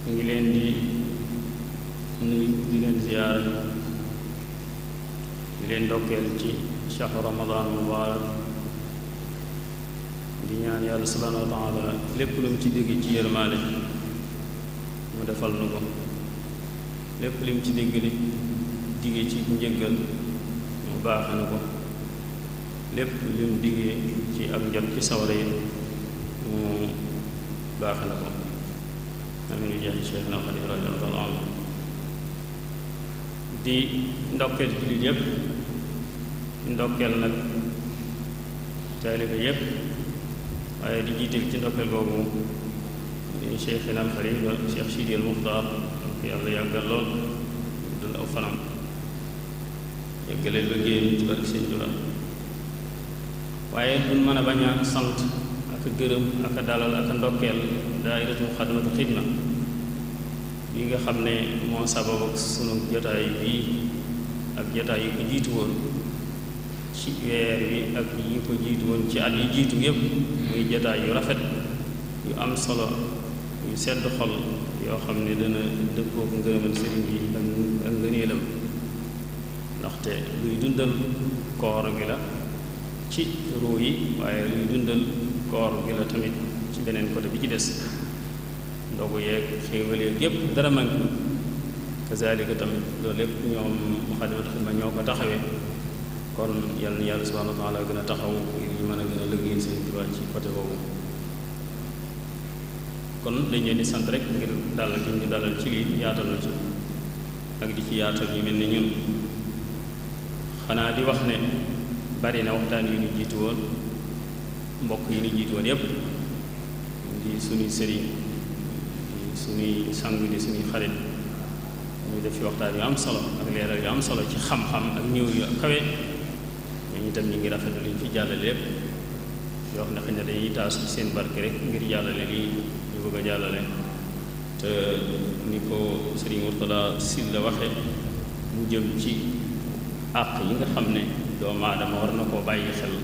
ñu ngi leen di nuyu di leen ziyaar di leen ndokkeel ci shahru ramadan mubarak di ñaan yàlla subhanahu wa taala lépp lu mu ci dégg ci yërmaande mu defal nu ko lépp lu mu ci dégg li digee ci njëggal mu baax na ko lépp lu mu digee ci ak njot ci sawara yi mu baax na ko amin jaahi Cheikhna Xadim radiyallahu anhu di ndokkeel jullit yépp ndokkeel nag taalibe yépp waaye di jiital ci ndokkeel boobu di Cheikhna Xadim Cheikh Sidi al Muxtaar yàlla yàggal lool dund aw fanam yàggaleel ba génn ci barke Sëñ Tuubaa waaye duñ mën a bañ a sant ak gërëm ak dalal ak ndokkeel daayiratu Muxaddamatul Xidma yi nga xam ne moo sabab ak sunu jotaay bii ak jotaay yi ko jiitu woon ci weer wi ak yi ko jiitu woon ci at yi jiitu yépp muy jotaay yu rafet yu am solo yu sedd xol yoo xam ne dana dëppook ngërëmal sëriñ bi ak ngëneelam ndaxte luy dundal koor gi la ci ruu yi waaye luy dundal koor gi la tamit ci beneen côté bi ci des ndogu yeeg xéewal yeeg yépp dara manqué kazalika tamit loolu lépp ñoom Muxaddamatul Xidma ñoo ko taxawee kon yal na yàlla subhanahu wa taala gën a taxaw ngir ñu mën a gën a liggéeyal Sëriñ Tuubaa ci côté boobu kon dañ leen di sant rek ngir dalal ci ñu dalal ci lii yaatal na ci ak di ci yaatal ñu mel ni ñun xanaa di wax ne bari na waxtaan yu ñu jiitu woon mbokk yi ñu jiitu woon yépp di suñuy sëriñ di suñuy sang di suñuy xarit ñu def fi waxtaan yu am solo ak leeral yu am solo ci xam-xam ak ñëw yu kawe ñooñu itam ñu ngi rafetlu li ñu fi jàllale lépp yoo xam ne xëy na dañuy taasu ci seen barke rek ngir jàllale lii ñu bëgg a jàllale te ni ko sëriñ Murtada Sylla waxe mu jëm ci àq yi nga xam ne doomu aadama war na koo bàyyi xel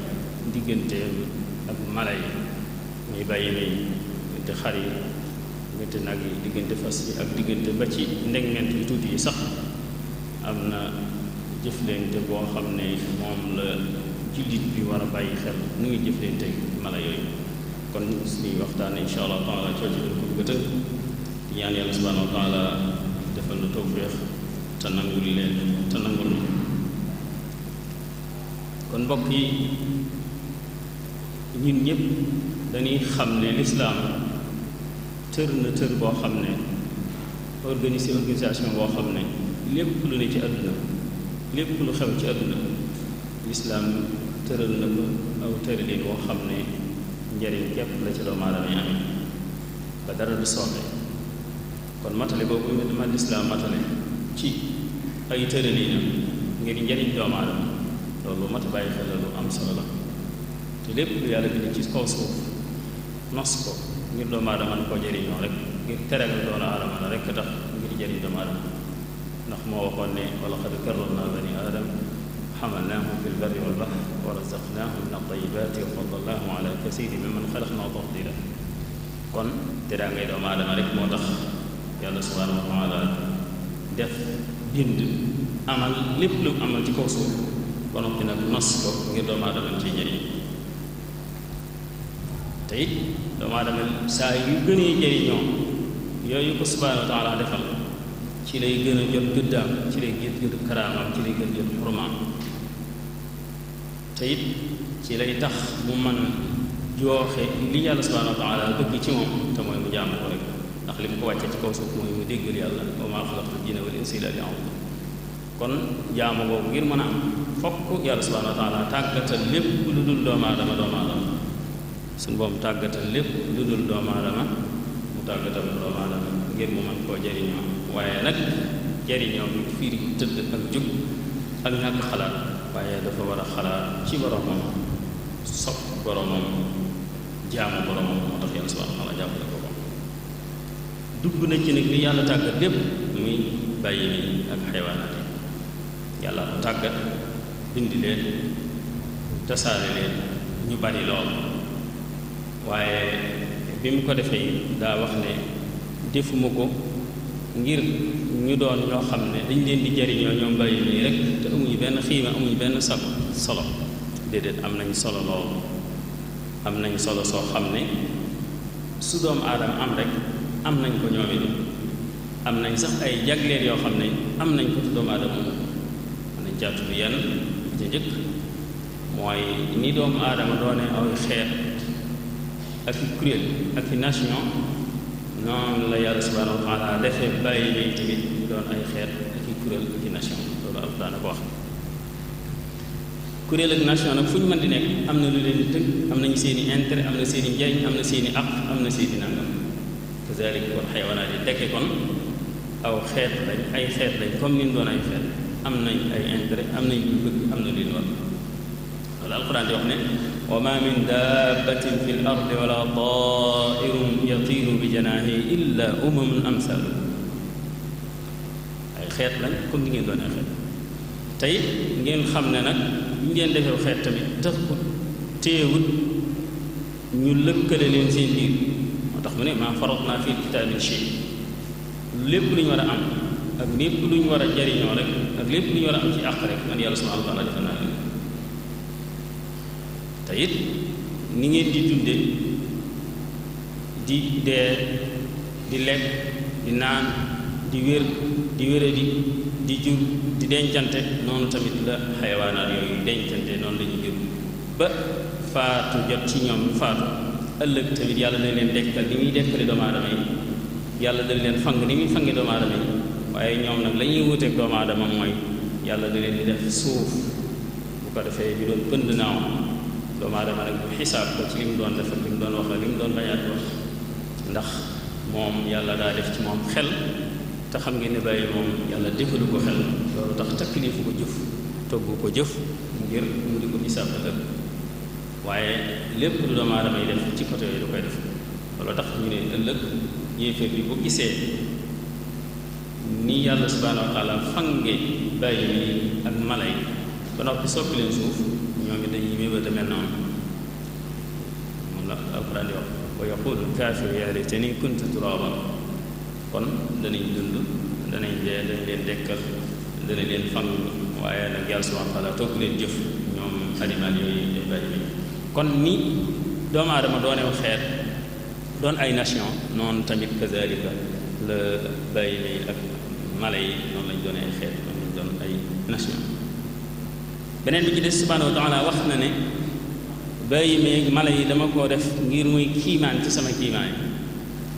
digganteem ak mala yi muy bàyyi may diggante xar yi diggante nag yi diggante fas yi ak diggante ba ci ndegment yu tuuti yi sax am na jëflante boo xam ne moom la jullit bi war a bàyyi xel nu ngi jëflante mala yooyu kon suñuy waxtaan insha allah taala cooci dal ko bëgg a tënk di ñaan yàlla subhanahu wa taala defal na tawfeex te nangul leen te nangul na kon mbokk yi ñun ñëpp dañuy xam ne lislaam tër na tër boo xam ne organisation boo xam ne lépp lu ne ci àdduna lépp lu xew ci àdduna lislaam tëral na ko aw tëralin boo xam ne njariñ képp la ci doomu aadama yi amee ba dara du sooxe kon matale boobu ma lislaam matale ci ay tëralinam ngir njariñ doomu aadama loolu mat bàyyi xel la lu am solo la te lépp lu yàlla bind ci kaw suuf nos ko ngir doomu aadama mën koo jëriñoo rek ngir teral doomu aadama la rek tax ngir jëriñ doomu aadama ndax moo waxoon ne wa laqad karramnaa bani aadam xamalnaahum fil barri wal bahri wa razaqnaahum min at-tayyibaati wa faddalnaahum alaa kasiirin mimman xalaqnaa tafdiilaa kon teraa ngay doomu aadama rek moo tax yàlla subhaanahu wa taala def bind amal lépp lu amal ci kaw suuf ba noppi nag nos ko ngir doomu aadama ci jëriñ te it doomu aadama saa yu gënee jëriñoo yooyu ko subhaanahu wa taala defal ci lay gën a jot gëddaam ci lay gën jot karaamam ci lay gën jot xurmaam te it ci lay tax mu man jooxe li yàlla subhaanahu wa taala bëgg ci moom te mooy mu jaamu ko rek ndax li mu ko wàcce ci kaw suuf mooy mu déggal yàlla wa maa xalaqtul jinna wal insa illaa liya'buduun kon jaamu boobu ngir mën a am fokk yàlla subhaanahu wa taala tàggatal lépp lu dul doomu aadama suñu boobu tàggatal lépp lu dul doomu aadama mu tàggatal doomu aadama ngir mu mën koo jariñoo waaye nag jariñoo bi fiiri tëdd ak jug ak ñàkk xalaat waaye dafa war a xalaat ci boromam sopp boromam jaamu boromam moo tax yàlla subhanahu wa taala jàppale ko dugg na ci nag li yàlla tàggat lépp muy bàyyi ni ak xaywaanaat yi yàlla ko tàggat bindi leen tasaare leen ñu bari lool waaye bi mu ko defee daa wax ne defuma ko ngir ñu doon ñoo xam ne dañ leen di jariñoo ñoom bàyyi nii rek te amuñu benn xiima amuñu benn solo déedéet am nañ solo lool am nañ solo soo xam ne su doomu aadama am rek am nañ ko ñoom it am nañ sax ay jagleel yoo xam ne am nañ ko te doomu aadama am nañ jaatu bi yenn ca njëkk mooy ni doomu aadama doone aw xeet ak i kuréel ak i nation noonu la yàlla subhanahu wa taala defee bàyyi nay tamit doon ay xeet ak i kuréel ak i nation loolu alxuraan ko wax kuréel ak nation nag fu ñu mën di nekk am na lu leen di tënk am nañu seen i intérêt am na seen i njariñ am na seen i àq am na seen i nangam kazalik kon xayawanaat yi dekke kon aw xeet lañ ay xeet lañ comme ni ñu doon ay xeet am nañ ay intérêt am nañ lu bëgg am na lu ñu war loolu alxuraan di wax ne wa ma min dabbatin fi l ardi wala tairun yatiru bi janaahi illa umamun amsalu ay xeet lañ comme ni ngeen doon ay xeet tey ngeen xam ne nag ñu ngeen defew xeet tamit tax ko téewut ñu lëkkale leen seen biir moo tax mu ne maa faratna fi kitaabi shay lépp lu ñu war a am ak lépp lu ñu war a jariñoo rek ak lépp lu ñu war a am ci àq rek man yàlla subhanahu wa taala defe naa leen te it ni ngeen di dunde di dee di lekk di naan di wér di wéradi di jur di dencante noonu tamit la xayawaanaat yooyu dencante noonu la ñu jur ba faatu jot ci ñoom ñu faatu ëllëg tamit yàlla dañ leen dekkal ni muy dekkale doomu aadama yi yàlla dañ leen fang ni muy fangi doomu aadama yi waaye ñoom nag la ñuy wuteeg doomu aadama mooy yàlla da leen di def suuf bu ko defee bi doon pënd naaw doomu aadama nag bu xisaab ko ci li mu doon def ak li mu doon wax la li mu doon bañaat wax ndax moom yàlla daa def ci moom xel te xam ngeen ne bàyyi moom yàlla defalu ko xel loolu tax taklifu ko jëf togg ko jëf ngir mu di ko xisaab ëllëg waaye lépp lu doomu aadama yi def ci côté yooyu da koy def loolu tax ñu ne ëllëg yéeféer bi bu gisee ni yàlla subhanahu wa taala fange bàyyi yi ak mala yi ba noppi soppi leen suuf ñoom it dañuy mébét a mel noonu moom la alquran di wax wa yaqulu kaafiru yaa laytanii kuntu turaaban kon danañ dund danañ dee dañ leen dekkal danañ leen fang waaye nag yàlla subhanahu wa taala toog leen jëf ñoom animal yooyu day bàyyi bi kon ni doomu aadama doonew xeet doon ay nation noonu tamit kazalika la bàyyi may ak mala yi noonu lañ doon ay xeet noonu lañ doon ay nation beneen bi ci des subhanahu wa taala wax na ne bàyyi may mala yi dama koo def ngir muy kiimaan ci sama kiimaan yi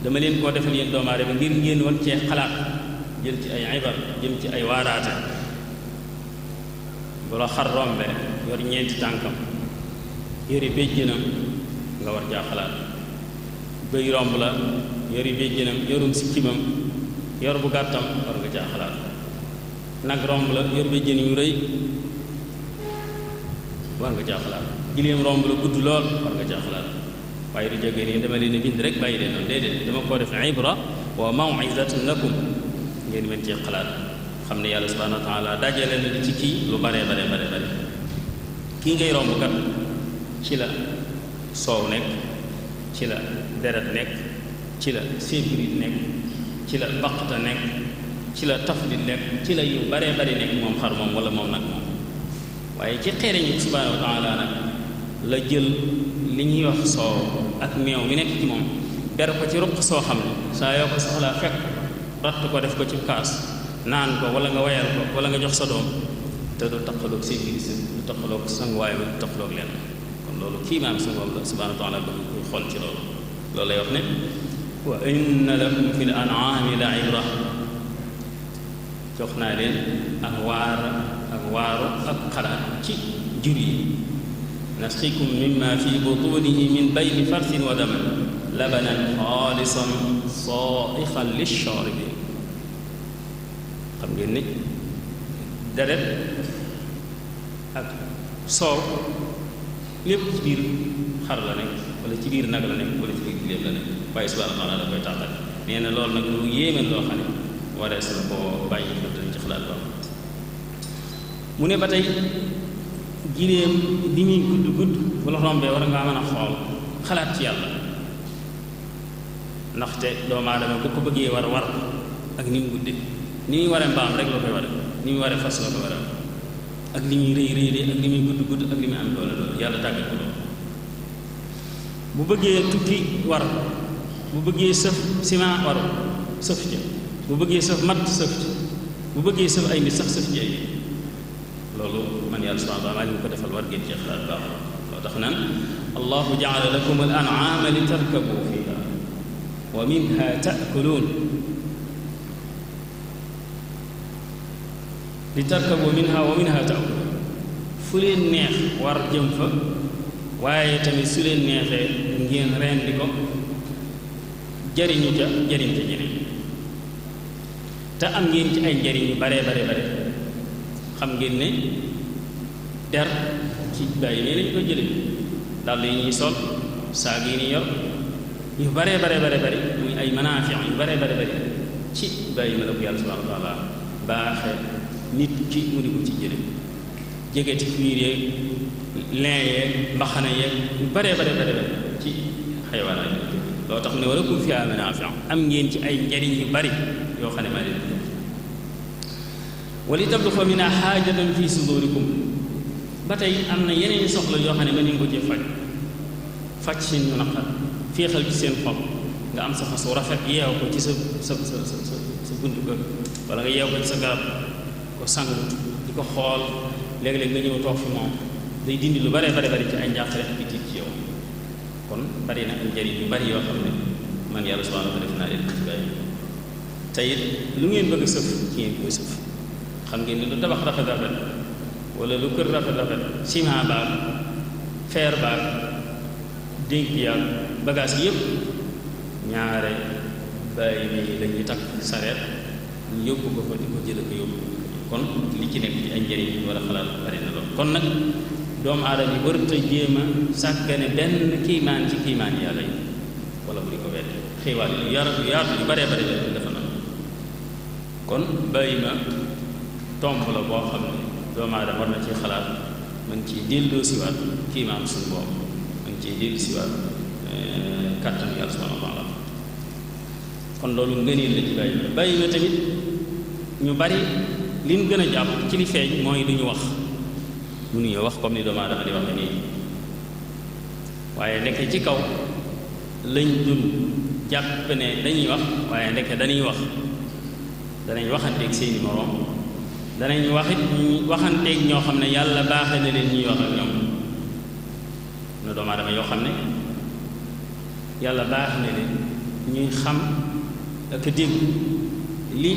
dama leen koo defal yéen doomu aadama ngir ngeen wan cee xalaat jël ci ay ibar jëm ci ay waaraate bu la xar rombe yor ñeenti tànkam yori béjjënam nga war caa xalaat bëy romb la yori béjjënam yorum sikkimam yor bu gàttam war nga caa xalaat nag romb la yor béjjën yu rëy war nga caa xalaat giléem romb la gudd lool war nga caa xalaat waaye du jógee nii dama leen bind rek bàyyi leen noonu déedéet dama koo def ibra wa maw'izatan lakum ngeen mën cee xalaat xam ne yàlla subhanahu wa taala dajale na ci kii lu bare kii ngay romb kat ci la soow nekk ci la deret nekk ci la sébrit nekk ci la baqta nekk ci la taflit nekk ci la yu bare nekk moom xar moom wala moom nag moom waaye ci xereñu subhanahu wa taala nag la jël li ñuy wax soow ak meew mi nekk ci moom ber ko ci ruq soo xam ne saa yoo ko soxlaa fekk ratt ko def ko ci kaas naan ko wala nga wayal ko wala nga jox sa doom te du taqaloog sécurité du taqaloog sanguwaay ba du taqaloog lenn kon loolu kii maam sa moom la subhanahu wa taala ba koy xool ci loolu lay wax ne wa inna lakum fi l an'aami la ibra jox naa leen ak waaru ak xalaat ci jur yi nasqikum mimma fi butunihi min bayni farsin wa damin labanan xaalisan saa'ixan lish-shaaribiin. xam ngeen ni deret ak soow lépp ci biir xar la nekk wala ci biir nag la nekk wala ci biir giléem la nekk waaye subhaanahu wa taala da koy tàqal. nee na loolu nag lu yéemeen loo xam ne warees na koo bàyyi xel dañ ci xalaat lool. mu ne ba tey giléem li muy gudd gudd bu la rombee war ngaa mën a xool xalaat ci yàlla, ndaxte doomu aadama bu ko bëggee war ak ni mu guddee ni muy waree mbaam rek la koy waree, ni muy waree fas la koy waree, ak li muy rëy rëy ak li muy gudd gudd ak li muy am doole doole yàlla tàggat ko loolu. bu bëggee tukki war, bu bëggee sëf ciment war sëf ci, bu bëggee sëf matt sëf ci, bu bëggee sëf ay nit sax sëf ci ay nit. loolu man yàlla subhaanahu wa taala ñu ko defal war ngeen ci xalaat baax. loo tax naan allahu jaala lakum al an'aama li tarkabu fiha wa minha ta'kuluun li tarkabu minha wa minha ta'kuluun. fu leen neex war jëm fa, waaye tamit su leen neexee ngeen rendi ko jariñu ca jariñ ca jëriñ te am ngeen ci ay njariñ yu bare bare bare. xam ngeen ne der ci bàyyi mee lañ koy jële, dàll yi ñuy sol, saag yi ñuy yor, yu bare bare bare bare muy ay manaafi yu bare bare bare ci bàyyi ma la ko yàlla subhaanahu wa taala baaxe nit ki mu di ko ci jële. jegeti fiir yeeg lin yeeg mbaxana yeeg yu bare bare bare bare ci xayawaanaat yi. loo tax mu ne wa lakum fiihaa manaafi'u, am ngeen ci ay njariñ yu bari yoo xam ne maa leen wali tabluxu minhaa haajatan fii suduurikum. ba tey am na yeneen soxla yoo xam ne mën ngeen ko ci faj seen ñu naqar, féexal ci seen xol. nga am sa fas wu rafet yeew ko ci sa buntu kër, wala nga yeew ko ci sa garab ko sang di ko xool, léeg-léeg nga ñëw toog fi moom, day dindi lu bare bare bari ci ay njàqare ak tiit ci yow. kon bari na ay njariñ yu bari yoo xam ne man yàlla subhaanahu wa taala def naa leen ci bàyyi. te it lu ngeen bëgg a sëf ci ngeen koy sëf. xam ngeen ni lu tabax rafet rafet wala lu kër rafet rafet ciment baag fer baag dénk yaag bagage yëpp ñaare bàyyi bi dañuy takk sareet ñu yóbbu ko fa di ko jële ko yóbbu. kon li ci nekk ci ay njëriñ wala xalaat bari na lool. kon nag doomu aadama yi warut a jéem a sàggane benn kiimaan ci kiimaan yàlla yi wala bu di ko wedde. xéewaal yi yaatu yu baree bari la dafa na. kon bàyyi ma tomb la boo xam ne doomu aadama war na ci xalaat, mën ci delloo siwaat kiimaan suñu boobu, mën ci dellu siwaat kàttan yàlla subhaanahu wa taala. kon loolu ngëneel la ci bàyyi ma tamit ñu bari li ñu gën a jàpp ci li feeñ mooy du ñu wax, mënuñu wax comme ni doomu aadama di wax nii, waaye nekk ci kaw lañ dul jàpp ne dañuy wax, waaye nekk dañuy wax. danañ waxanteeg seeni moroom, danañ waxanteeg ñoo xam ne yàlla baaxe na leen ñuy wax ak ñoom. na doomu aadama yoo xam ne yàlla baax na leen ñuy xam ak dégg li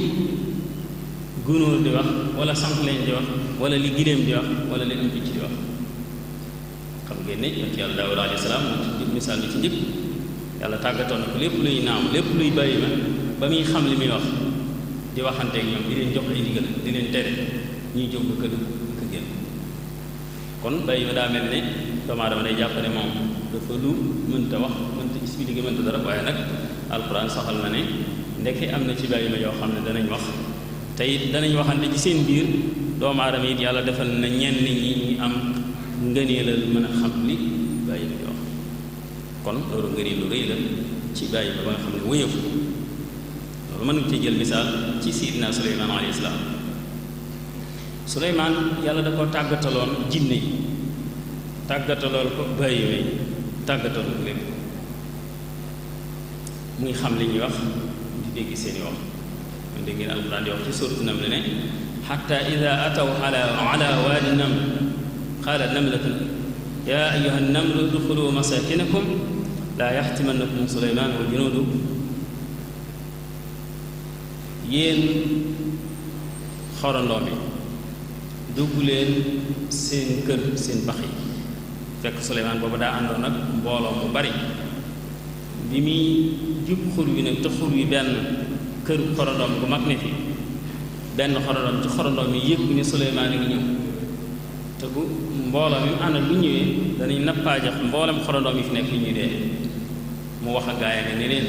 gunóor di wax wala sànqleñ di wax wala li giléem di wax wala li am picc di wax. xam ngeen ne yonent yàlla Daawuda alayhi salaam ci misaal bi ci njëkk yàlla tàggatoon na ko lépp luy naaw lépp luy bàyyi ma ba muy xam li muy wax di waxanteeg ñoom di leen jox ay ndigal di leen tere ñuy jóg ko kër ka génn. kon bàyyi ma daa mel ne doomu aadama day jàpp ne moom dafa lu mënta wax mënta expliquer mënta dara, waaye nag alxuraan saxal na ne ndeke am na ci bàyyi ma yoo xam ne danañ wax te it danañ waxante ci seen biir. doomu aadama it yàlla defal na ñenn ñi ñu am ngëneelal mën a xam li bàyyi ma di wax. kon loolu ngëneel lu rëy la ci bàyyi ma ba nga xam ne wëyeefu. loolu mën nga ci jël misaal ci Seydina Suleymaan alayhi salaam. Suleymaan yàlla da ko tàggataloon jinne yi, tàggataloon ko bàyyi ma yi, tàggataloon ko lépp muy xam li ñuy wax di dégg seeni wax. mu dégg ngeen alquran di wax ci suuratu Naml ne xatta ida ataw ala waadi naml qaalat namlatun yaa ayyuha namlu udxulu masakinakum laa yaxtimannakum Suleymaan wa junuudu. yéen xorandoo mi dugg leen seen kër seen bax yi. fekk Suleymaan boobu daa àndoon nag mbooloo mu bari bi muy jub xur wi nag te xur wi benn kër xorondoom bu mag ne fi benn xorondoom ci xorondoom yi yëpp ni Suleymaan a ngi ñëw te bu mbooloo mi mu àndal bu ñëwee danañ nappaajax mboolem xorondoom yi fi nekk li ñuy dee mu wax ak gaay ne leen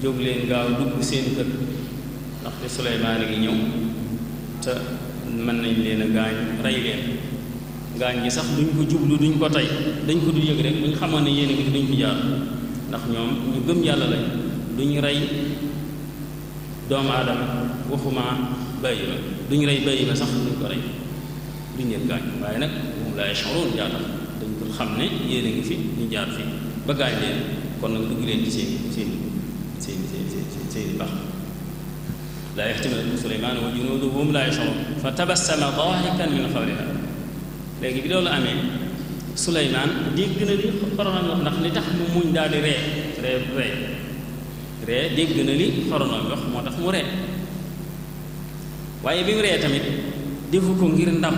jóg leen gaaw dugg seen kër ndaxte Suleymaan a ngi ñëw te mën nañ leen a gaañ rey leen gaañ gi sax duñ ko jublu duñ ko tey dañ ko du yëg rek buñ xamoon ne yéen a ngi duñ fi jaar ndax ñoom ñu gëm yàlla lañ duñ rey doomu aadama waxuma bàyyi ma duñ rey bàyyi ma sax duñ ko rey duñ leen gaañ waaye nag moom laa yash'uruun jaatam dañ ko xam ne yéen a ngi fi ñu jaar fi ba gaañ leen kon nag dugg leen ci seen bax laa yaxtamilu Suleymaan wa junuuduhu hum laa yash'uruun fa tabassama daahikan min qawlihaa léegi bi loolu amee Suleymaan dégg na li xoronoom wax ndax li tax mu muñ daal di ree dégg na li xoronoom wax moo tax mu ree waaye bi mu ree tamit defu ko ngir ndam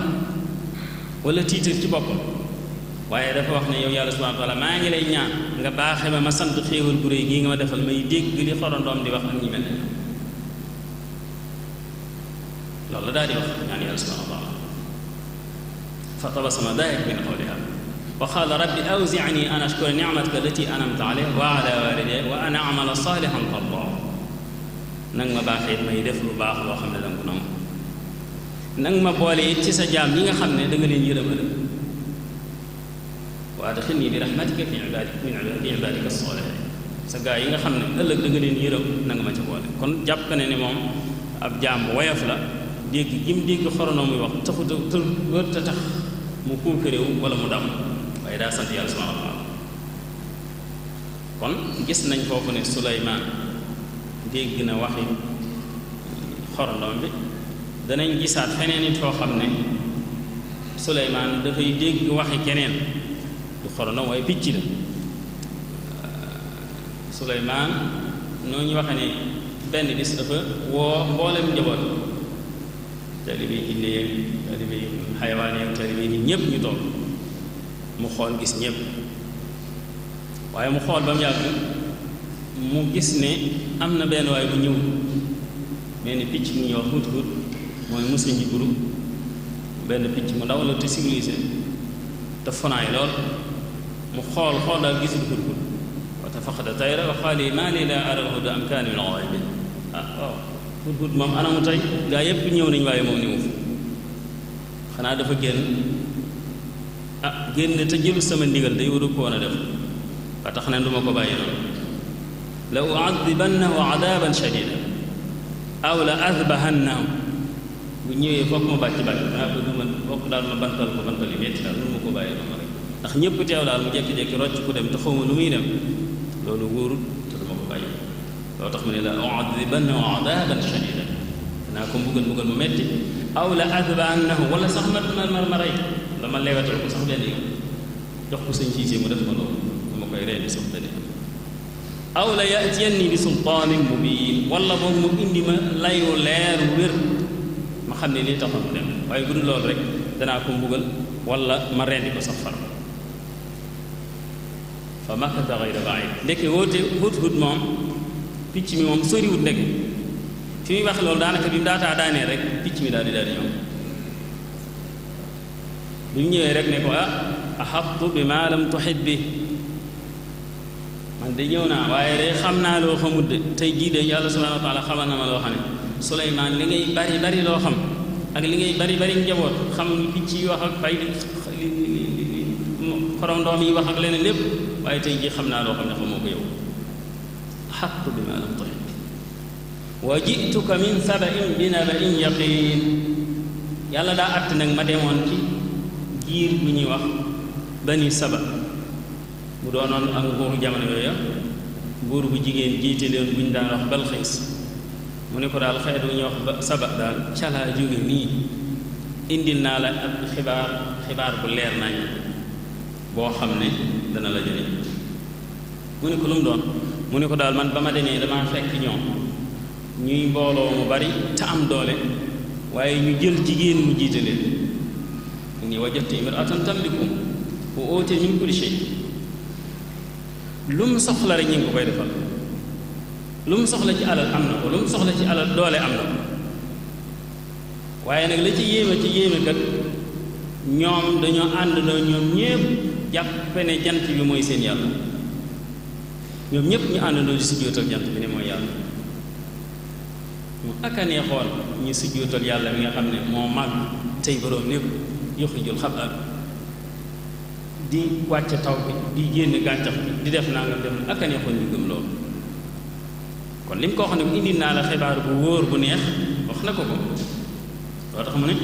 wala tiitar ci boppam waaye dafa wax ne yow yàlla subhaanahu wa taala maa ngi lay ñaan nga baaxe ma sant xéewal gu réy gii nga ma defal may dégg li xorondoom di wax ak ñi mel ne loolu la daal di wax ñaan yàlla subhaanahu wa taala fa tabassama daahikan min qawlihaa wa qaala rabbi awzi'nii an ashkura ni'mataka allatii an'amta alayya wa alaa waalidayya wa an a'mala saalihan tardaahu nag ma baaxee may def lu baax loo xam ne danga ko nangu nag ma boole it ci sa jaam ñi nga xam ne da nga leen yërëm ëllëg wa adxilnii bi rahmatika fi ibaadika as-saalihiin sa gaa yi nga xam ne ëllëg da nga leen yërëm na nga ma ca boole kon jàpp ne ni moom ab jaam bu woyof la dégg gi mu dégg xoronoo muy wax taxuta wërta tax mu puukaréew wala mu dam waaye daa sant yàlla subhaanahu wa taala kon gis nañ foofu ne Suleymaan dégg na waxi xorondoom bi danañ gisaat feneen it foo xam ne Suleymaan dafay dégg waxi keneen du xorondoom waaye picc la Suleymaan noo ñu waxe ne benn bis dafa woo mboolem njaboot taalibe yi jinne yeeg taalibe yi xayawaan yeeg taalibe yi ñépp ñu toog mu xool gis ñépp waaye mu xool ba mu yàgg mu gis ne am na benn waay bu ñëw mel ni picc mu ñuy wax hudhud mooy musa njiburu benn picc mu ndaw la te civilisé te fonaay lool mu xool daal gisul hudhud wa tafaqada tayra wa qaala maa lii laa araa al-hudhud am kaana min al-ghaa'ibiin waaw hudhud moom anamu tey gaa yépp ñëw nañ waaye moom ni mu xanaa dafa génn te jëlu sama ndigal day waru ko woon a def ba tax na du ma ko bàyyi noonu la u'adhibannahu 'adaaban shadiidan aw la adbahannahu bu ñëwee foog ma bàcc naa ko duma foog daal ma bantal ko bantal yi metti daal mënu ma ko bàyyi noonu rek ndax ñépp teew daal mu jékki-jékki rocc ku dem te xawma lu muy dem loolu wóorul te du ma ko bàyyi loo tax mu ne la u'adhibannahu 'adaaban shadiidan naa ko mbugal mu metti aw la adbahannahu wala sax ma rey dama leewatal ko sax benn yoon jox ko sëñ Siise mu def ma loolu dama koy rendi sax benn yoon aw la ya'tiyanni bi sultaanin mubiin wala boog mu indi ma layu leer wér ma xam ne lii taxoon mu dem waaye bu dul loolu rek danaa ko mbugal wala ma rendi ko sax far fa makatha ghayra ba'iid ndeke woote hudhud moom picc mi moom soriwut ndeke fi muy wax loolu daanaka bi mu daataa daanee rek picc mi daal di ñëw bi mu ñëwee rek ne ko ahattu bi maa lam tuhit bi man de ñëw naa waaye de xam naa loo xamut de tey jii de yàlla subhaanahu wa taala xamal na ma loo xam ne Suleymaan li ngay bari loo xam ak li ngay bari njaboot xam lu picc yi wax ak fay li xorondoom yi wax ak leneen lépp waaye tey jii xam naa loo xam ne xamoo ko yow ahattu bi maa lam tuhit bi wa ji'tuka min saba'in bi naba'in yaqiin yàlla daa àtt nag ma demoon ci giir bu ñuy wax bani saba mu doonoon ak nguuru jamono yooya nguur bu jigéen jiite leen bu ñu daan wax Balxiis mu ne ko daal xeet bu ñuy wax saba daal calaa jóge nii indil naa la ak xibaar bu leer nañ boo xam ne dana la jëriñ mu ne ko lu mu doon mu ne ko daal man ba ma demee damaa fekk ñoom ñuy mbooloo mu bari te am doole waaye ñu jël jigéen mu jiite leen inni wajadtu imra'atan tamlikuhum wa uutiyat min kulli shay lu mu soxla rek ñu ngi ko koy defal lu mu soxla ci alal am na ko lu mu soxla ci alal doole am na ko waaye nag la ci yéeme kat ñoom dañoo àndandoo ñoom ñépp jàppe ne jant bi mooy seen yàlla ñoom ñépp ñu àndandoo di sujjóotal jant bi ne mooy yàlla mu aka neexoon ñu sujjóotal yàlla mi nga xam ne moo màgg tey boroom lépp yuxrijul xab'a di wàcce taw bi di génn gàncax bi di def nangam def na aka neexoon ñu gëm loolu kon li mu ko wax ne indi naa la xibaar bu wóor bu neex wax na ko loo tax mu ne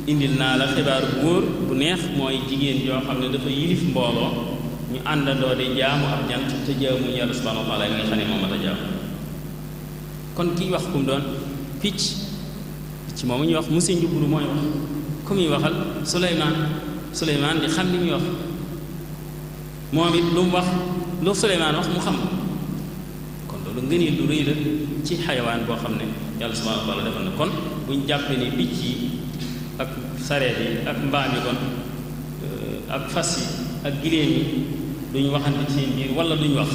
indil naa la xibaar bu wóor bu neex mooy jigéen yoo xam ne dafa yilif mbooloo ñu àndandoo di jaamu ab jant te jaamu yàlla subhanahu wa taala mi nga xam ne moom mat a jaamu kon kiy wax ku mu doon picc moomu ñuy wax monsieur Njuburu mooy wax ku muy waxal Suleymaan di xam li muy wax moom it lu mu wax lu Suleymaan wax mu xam kon loolu ngëneel lu rëy la ci xayawaan boo xam ne yàlla subhanahu wa taala defal na kon buñ jàppee ni picc yi ak sareet yi ak mbaam yi kon ak fas yi ak giléem yi duñ waxante ci seen biir wala duñ wax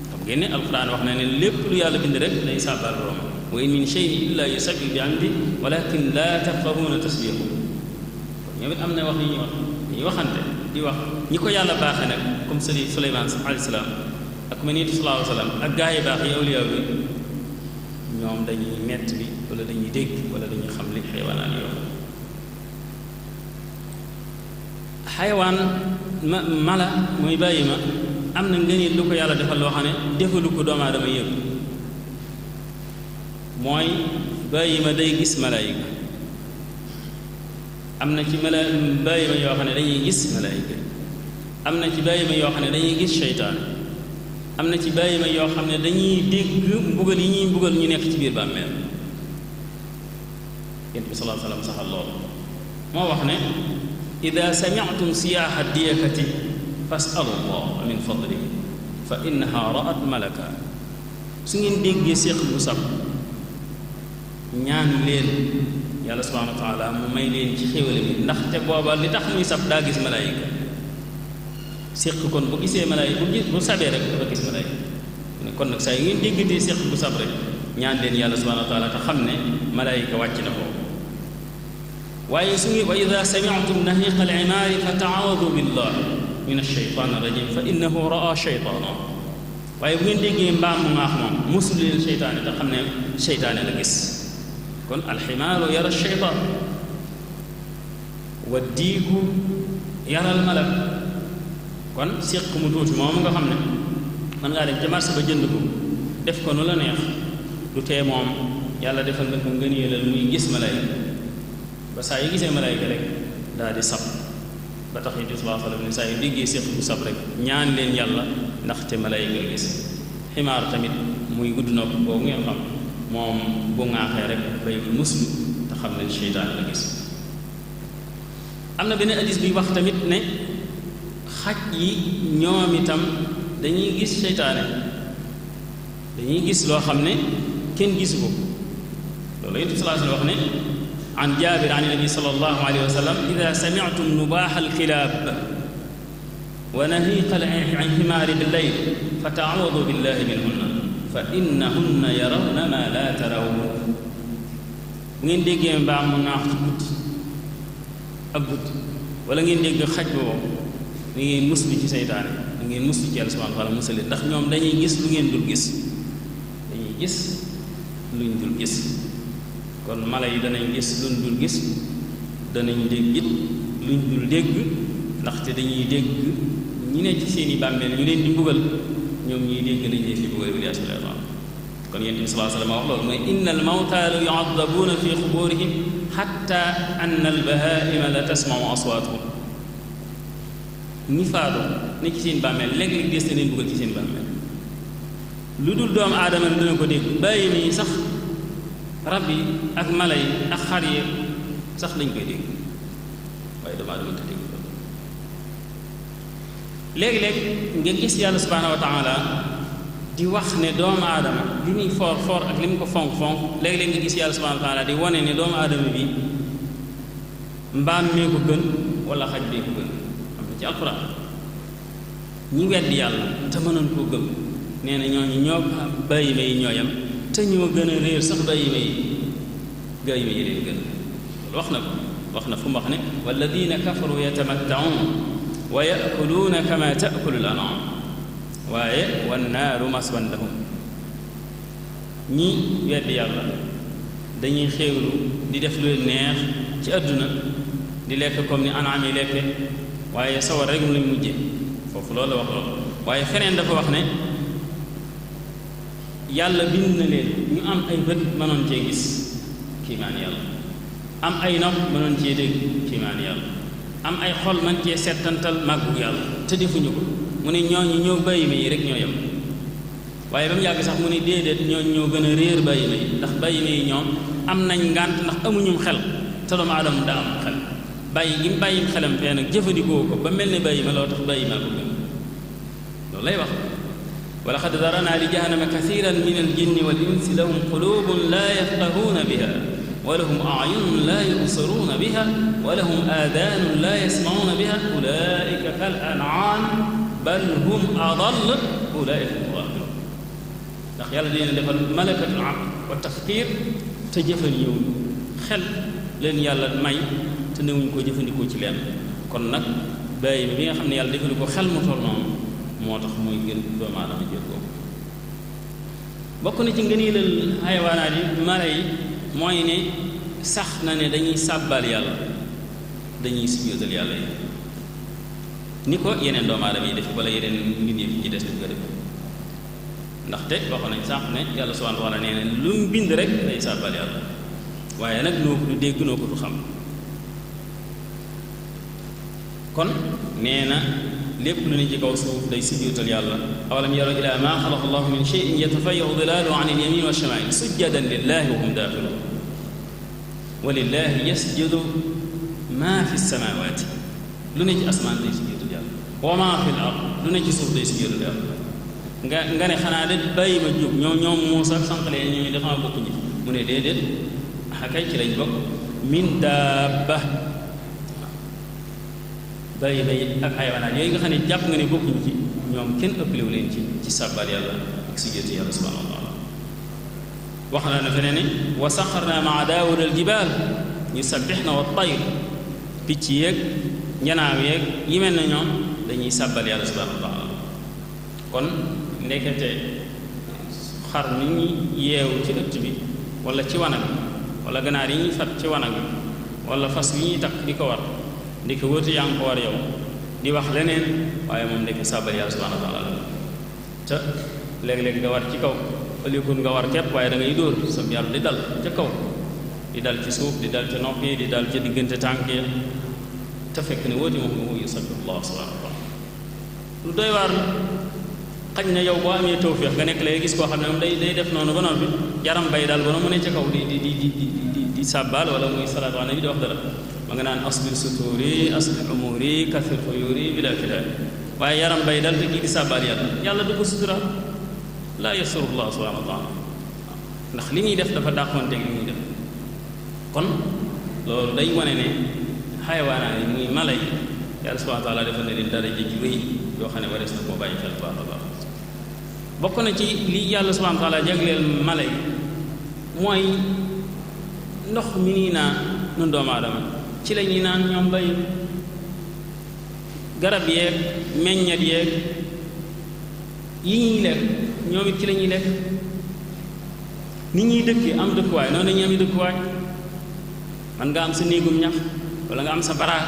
xam ngeen ne alquran wax na ne lépp lu yàlla bind rek day sàbbal borom wa in min shay'in illa yusabbihu bi hamdi walakin la tafqahuna tasbihu kon ñoom it am na wax yi ñuy wax dañuy waxante di wax ñi ko yàlla baaxee nag comme Suleymaan alayhi salaam ak ma nitu sallallahu alayhi wa sallam ak gaa yi baax yi awliyaa bi ñoom dañuy nett bi wala dañuy dégg wala dañuy xam li xayawaanaan yi wax xayawaan mala mooy bàyyi ma am na ngëneel lu ko yàlla defal loo xam ne defalu ko doomu aadama yëpp mooy bàyyi ma day gis malaayika am na ci bàyyi ma yoo xam ne dañuy gis malaayika am na ci bàyyi ma yoo xam ne dañuy gis seytaan am na ci bàyyi ma yoo xam ne dañuy dégg mbugal yi ñuy mbugal ñu nekk ci biir bàmmeel yonent bi sallallahu alayhi wa sallam saxal loolu moo wax ne ida sami'tum siyaaha diyakati fasalu allah min fadlihi fa innaha ra'at malaka su ngeen déggee séq bu sab ñaan leen yàlla subhanahu wa taala mu may leen ci xéwale bi ndaxte booba li tax muy sab daa gis malaayika séq kon bu gisee malaayika bu sabee rek dafa gis malaayika kon nag saa yu ngeen déggatee séq bu sab rek ñaan leen yàlla subhanahu wa taala te xam ne malaayika wàcc na ko waaye su ngi wa ida sami'tum nahiqa al-imaari fa ta'awadu billah min ash-shaytaan ar-rajiim fa innahu ra'a shaytaana waaye bu ngeen déggee mbaam mu ŋaax moom musul leen seytaane te xam ne seytaane la gis kon alximaaru yara shaytaan wa diiku yara al-malak kon séq mu tuuti moom nga xam ne mën ngaa dem ca marché ba jënd ko def ko nu la neex du tee moom yàlla defal nga ko ngëneelal muy gis malaayika ba saa yu gisee malaayika rek daal di sab ba tax it sallallahu alayhi wa sallam ne saa yu déggee séq bu sab rek ñaan leen yàlla ndaxte malaayika la gis ximaar tamit muy gudd nopp boobu ngeen xam moom bu ŋaaxee rek bay muslu te xam ne seytaan la gis am na beneen hadiis bi wax tamit ne xaj yi ñoom itam dañuy gis seytaane dañuy gis loo xam ne kenn gisu ko loolu it sallallahu alayhi wa sallam wax ne an jaabir an nabi sallallahu alayhi wa sallam ida sami'tum nubaaha alkilaab wa nahiqa alximaari billayl fa ta'awwadu billahi minhunna fa innahunna yarawna ma la tarawun bu ngeen déggee mbaam mu naax ci guddi ak guddi wala ngeen dégg xaj boobu da ngeen muslu ci seytaane da ngeen muslu ci yàlla subhanahu wa taala musali ndax ñoom dañuy gis lu ngeen dul gis dañuy gis luñ dul gis kon mala yi danañ gis luñ dul gis danañ dégg it luñ dul dégg ndaxte dañuy dégg ñi ne ci seeni bàmmeel ñu leen di mbugal ñoom ñuy dégg lañ leen di mbugal bi yàlla kon yonent bi sallallahu alayhi wa sallam wax loolu mooy inna al mawta la yu'addabuuna fi quburihim hatta anna al bahaa'ima la tasma'u aswaatuhum ñi faatu ne ci seen bàmmeel léeg-léeg des na leen mbugal ci seen bàmmeel lu dul doomu aadama dina ko dégg bàyyi nii sax rab yi ak mala yi ak xar yi sax dañ koy dégg waaye doomu aadama te dégg ko léegi-léeg nga gis yàlla subhanahu wa taala di wax ne doomu aadama li muy foor foor ak li mu ko fonk-fonk léegi-léeg nga gis yàlla subhanahu wa taala di wane ne doomu aadama bi mbaam mee ko gën wala xaj bee ko gën am na ci alquran ñi weddi yàlla te mënoon koo gëm nee na ñooñu ñoo bàyyi ma yi ñooyam te ñoo gën a réer sax bàyyi ma yi leen gën loolu wax na fu mu wax ne walladina kafaru yatamatta'un wa ya'kuluna kama ta'kulu al-an'am waaye wannaaru maswan lahum ñi weddi yàlla dañuy xéewlu di def lu leen neex ci àdduna di lekk comme ni anaam yi lekke waaye sawar rek mu lañ mujje foofu loolu la wax loolu waaye feneen dafa wax ne yàlla bind na leen ñu am ay bët mënoon cee gis kiimaan yàlla am ay nopp mënoon cee dégg kiimaan yàlla am ay xol man cee settantal màggu yàlla te defuñu ko mu ne ñooñu ñoo bàyyi ma yi rek ñoo yem waaye ba mu yàgg sax mu ne déedéet ñooñu ñoo gën a réer bàyyi ma yi ndax bàyyi ma yi ñoom am nañ ngànt ndax amuñum xel te doomu aadama daa am xel bàyyi gi mu bàyyim xelam fee nag jëfandikoo ko ba mel ne bàyyi ma loo tax bàyyi maa ko gën loolu lay wax wa laqad daranaa li jahannama kathiran min al jinni wal insi lahum qulubun la yafqahuuna biha wa lahum a'yunun la yubsiruuna biha wa lahum aadanun la yasma'uuna biha ulaa'ika kal an'aam bal hum adall ulaa'ika hum ghaafiluun ndax yàlla dina defal malakatul aql wa tafkiir te jëfal yow xel leen yàlla may te newuñ ko jëfandikoo ci leen kon nag bàyyi bi nga xam ne yàlla defal ko xel mu toll noonu moo tax muy gën doomu aadama jël ko bokk na ci ngëneelal xayawaanaat yi mala yi mooy ne sax na ne dañuy sàbbal yàlla dañuy sujjóotal yàlla yi ni ko yeneen doomu aadama yi def wala yeneen nit yi ci des di ko def ndaxte waxoon nañ sànq ne yàlla subhanahu wa ta'ala nee na lu mu bind rek day sàbbal yàlla waaye nag noo ko du dégg noo ko du xam kon nee na lépp lu ne ci kaw suuf day sujjóotal yàlla awalam yaraw ila ma xalaqa allahu min shay'in yatafayyahu dilaaluhu an al-yamin wa shamaa'il sujjadan lillahi wa hum daaxiluun wa lillahi yasjudu ma fi samaawaati lu ne ci asmaan day sujjóotal yàlla wa ma fi al-ard lu ne ci suuf day sujjóotal yàlla nga ne xanaa de bàyyi ma jóg ñoom Muusa sànqalee ñooñu dafa bokk ñi mu ne déedéet xakay ci lañ bokk min daabba bàyyi bay ak xayawaanaat yooyu nga xam ne jàpp nga ne bokkuñu ci ñoom kenn ëppalewu leen ci sàbbal yàlla ak sujjóotu yàlla subhanahu wa taala wax na feneen ne wa saxarna maa daawuda aljibaal yusabbixna wa tayr picc yeeg njanaaw yeeg yi mel na ñoom dañuy sàbbal yàlla subhanahu wa taala kon ndekete xar mi ñuy yeewu ci ëtt bi wala ci wanag wala ganaar yi ñuy fat ci wanag bi wala fas yi ñuy takk di ko war ndi ko wëtu yaa ngi ko war yow di wax leneen waaye moom ndekk sàbbal yàlla subhanahu wa taala te léeg-léeg nga war ci kaw ëllëgoon nga war kepp waaye da ngay dóor sam yar di dal ca kaw di dal ci suuf di dal ca nopp yi di dal ca diggante tànk yi te fekk ne wóoti moom nga yusabbihullah subhanahu wa taala lu doy waar xañ na yow boo amee tawfiix nga nekk lay gis koo xam ne moom day def noonu ba noppi yaram bay dal ba mu ne ca kaw di sàbbaal wala muy salaatu ala nabi di wax dara ma nga naan asbil suturi asbil umuri kathir xuyuri bila kidaay waaye yaram bay dal te kii di sàbbaal yàlla du ko sutura laa yasurullah subhanahu wa taala ndax li ñuy def dafa dàqoonteeg li ñuy def kon loolu day wane ne xayawaanaa yi muy mala yi yàlla subhanahu wa taala defal na leen daraja ji rëy yoo xam ne warees na koo bàyyi xel baax a baax bokk na ci li yàlla subhanahu wa taala jagleel mala yi mooy ndox mi nii naan nun doomu aadama ci la ñuy naan ñoom bay garab yeeg meññet yeeg yi ñuy lekk ñoom it ci la ñuy lekk nit ñuy dëkkee am dëkkuwaay noonu dañuy am dëkkuwaay man nga am sa néegum ñax wala nga am sa baraak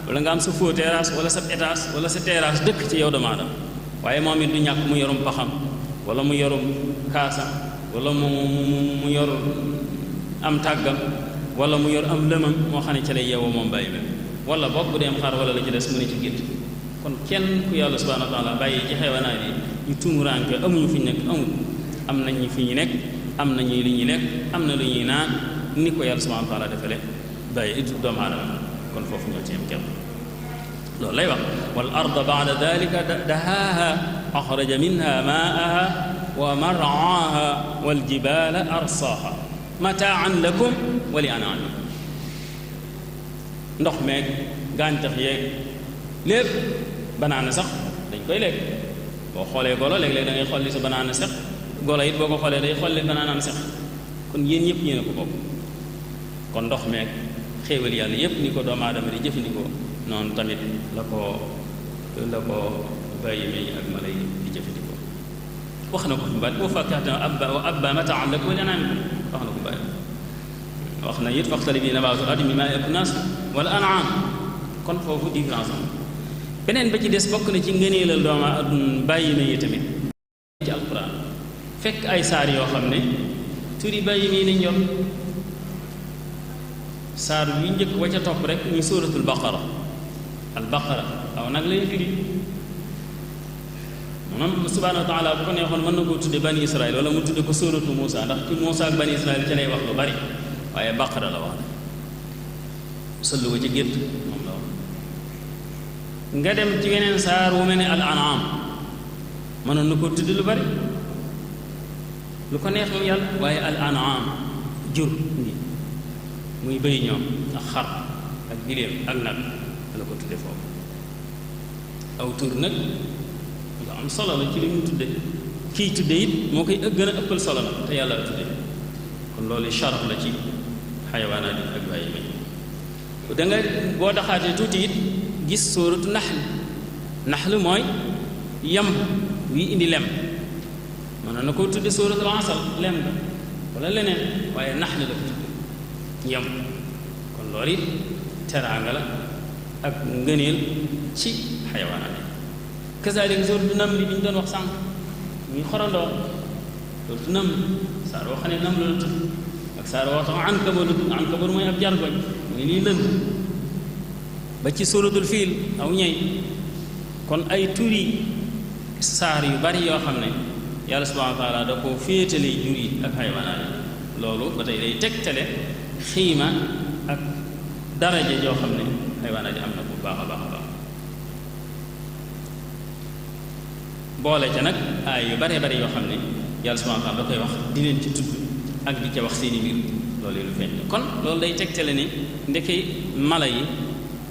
wala nga am sa faux terrasse wala sa étage wala sa terrasse dëkk ci yow doomu aadama waaye moom it du ñàkk mu yorum paxam wala mu yorum kaasam wala mu yor am tàggam wala mu yor am lëmam moo xam ne ci lay yeewoo moom bàyyi mel wala bokk bu dem xar wala la ci des mu ne ci gétt kon kenn ku yàlla subhanahu wa taala bàyyi ci xeewanaat yi ñu tumuraanke amuñu fi ñu nekk amul am nañu fi ñu nekk am nañu li ñuy lekk am na lu ñuy naan ni ko yàlla subhanahu wa taala defale bàyyi doomu aadama kon foofu ñoo ci yem kenn loolu lay wax wal arda ba'da dalika dahaaha axraja minha maa'aha wa mar'aaha wal jibaala arsaaha mataan lakum wa li an'aamikum ndox meeg gàncax yeeg lépp banaana sax dañ koy lekk boo xoolee golo léeg-léeg da ngay xolli sa banaana sex golo it boo ko xoolee day xolli banaanaam sex kon yéen ñëpp yéen a ko bokk kon ndox meeg xéewal yàlla yëpp ni ko doomu aadama di jëfandikoo noonu tamit la ko bàyyi may ak mala yi di jëfandikoo wax na ko fi baat boo fakkaatan wa abba mataan lakum wa li an'aamikum wax na ko bàyyi wax na it faxtalif nabaatu al-ardi mimmaa ya'kulu naas wal an'aam kon foofu différence am beneen ba ci des bokk na ci ngëneelal doomu bàyyi ma yi tamit ci alquran fekk ay saar yoo xam ne turi bàyyi mii nañ yor saar yu njëkk wa ca topp rek muy suratul baqara al baqara aw nag lay firi moom subhanahu wa taala bu ko neexoon mën na koo tudde bani israil wala mu tudde ko suratu Muusa ndax ci Muusa ak bani israil ci lay wax lu bari waaye baqara la wax sëllu wa ci gétt moom la wax nga dem ci weneen saar wu mel ne al an'am mënoon na koo tudde lu bari lu ko neex moom yàlla waaye al an'am jur ngi muy bëy ñoom ak xar ak giléem ak nag la ko tudde foofu aw tur nag lu am solo la ci li mu tudde kii tudde it moo koy gën a ëppal solo la te yàlla la tudde kon loolu sharaf la ci xayawaanaat yi ak bàyyi may da nga boo daxaatee tuuti it gis sóoratu naxl mooy yam wi indi lem mën na koo tudde sóoratul asal lem ga wala leneen waaye naxl la ko tudde yam kon loolu it teraanga la ak ngëneel ci xayawaanaat yi kazaalika sóoratu nam li bi ñu doon wax sànq muy xorandoo sóoratu nam saar woo xam ne nam la la tudd ak saar woo xam ankabut mooy ab jargoñ muy lii lënd ba ci sóoratul fiil aw ñey kon ay turi saar yu bari yoo xam ne yàlla subhaanahu wa taala da koo féetale jur yi ak xayawaanaat yi loolu ba tey day tegtale xiima ak daraja joo xam ne xayawaanaat yi am na bu baax a baax a baax boole ca nag ay yu bare bare yoo xam ne yàlla subhaanahu wa taala da koy wax di leen ci tudd ak di ca wax seeni mbir loolu lu feeñ kon loolu day tegtale ni ndeke mala yi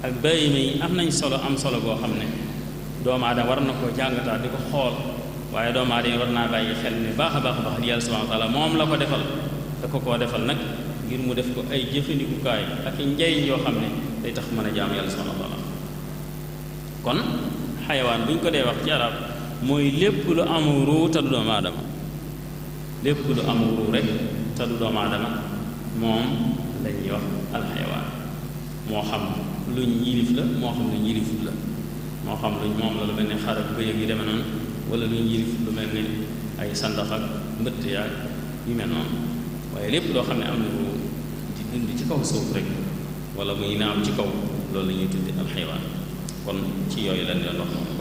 ak bàyyima yi am nañ solo am solo boo xam ne doomu aadama war na koo jàngataat di ko xool waaye doomu aadama war naa bàyyi xel ne baax a baax a baax di yàlla subhaanahu wa taala moom la ko defal da ko koo defal nag ngir mu def ko ay jëfandikukaay ak i njariñ yoo xam ne day tax mën a jaam yàlla subhaanahu wa taala kon xayawaan bu ñu ko dee wax ci arab mooy lépp lu amul ruu te du doomu aadama lépp lu amul ruu rek te du doomu aadama moom la ñuy wax alxayawaan moo xam luñ yilif la moo xam luñ yilifut la moo xam luñ moom la lu mel ne xar ak bëy yi demee noonu wala luñ yilif lu mel ne ay sandax ak mbëtt yaag yu mel noonu waaye lépp loo xam ne am na ruu di dund ci kaw suuf rek wala muy naaw ci kaw loolu la ñuy tuddi alxayawaan kon ci yooyu lañ leen wax noonu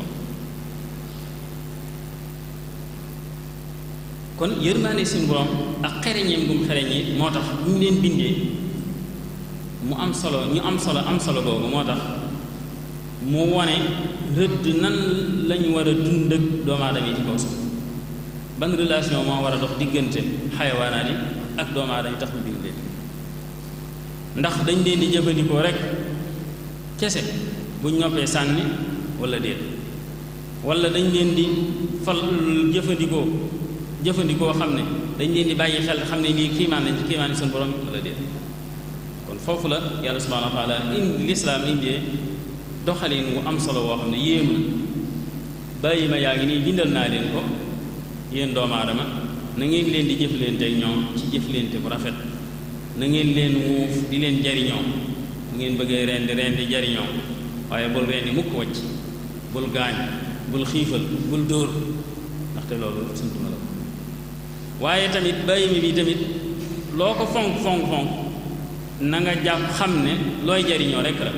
kon yërmaande suñu borom ak xereñeem bu mu xereñee moo tax bu ñu leen bindee mu am solo ñu am solo boobu moo tax mu wone rëdd nan lañu war a dund ak doomu aadama yi ci kaw suuf ban relation moo war a dox diggante xayawaanaat yi ak doomu aadama yi tax mu bind leen ndax dañ leen di jëfandikoo rek kese buñ noppee sànni wala déet wala dañ leen di fal jëfandikoo xam ne dañ leen di bàyyi xel xam ne lii kiimaan lañ ci kiimaan yi suñu borom wala déet kon foofu la yàlla subhaanahu wa taala indi lislaam indee doxalin wu am solo woo xam ne yéemu bàyyi ma yaa ngi nii bindal naa leen ko yéen doomu aadama na ngeen leen di jëflante ak ñoom ci jëflante bu rafet na ngeen leen wuuf di leen jariñoo bu ngeen bëggee rendi jariñoo waaye bul rendi mukk wacc bul gaañ bul xiifal bul dóor ndaxte loolu sant na la ko waaye tamit bàyyi mi bi tamit loo ko fonk na nga jàpp xam ne looy jariñoo rek la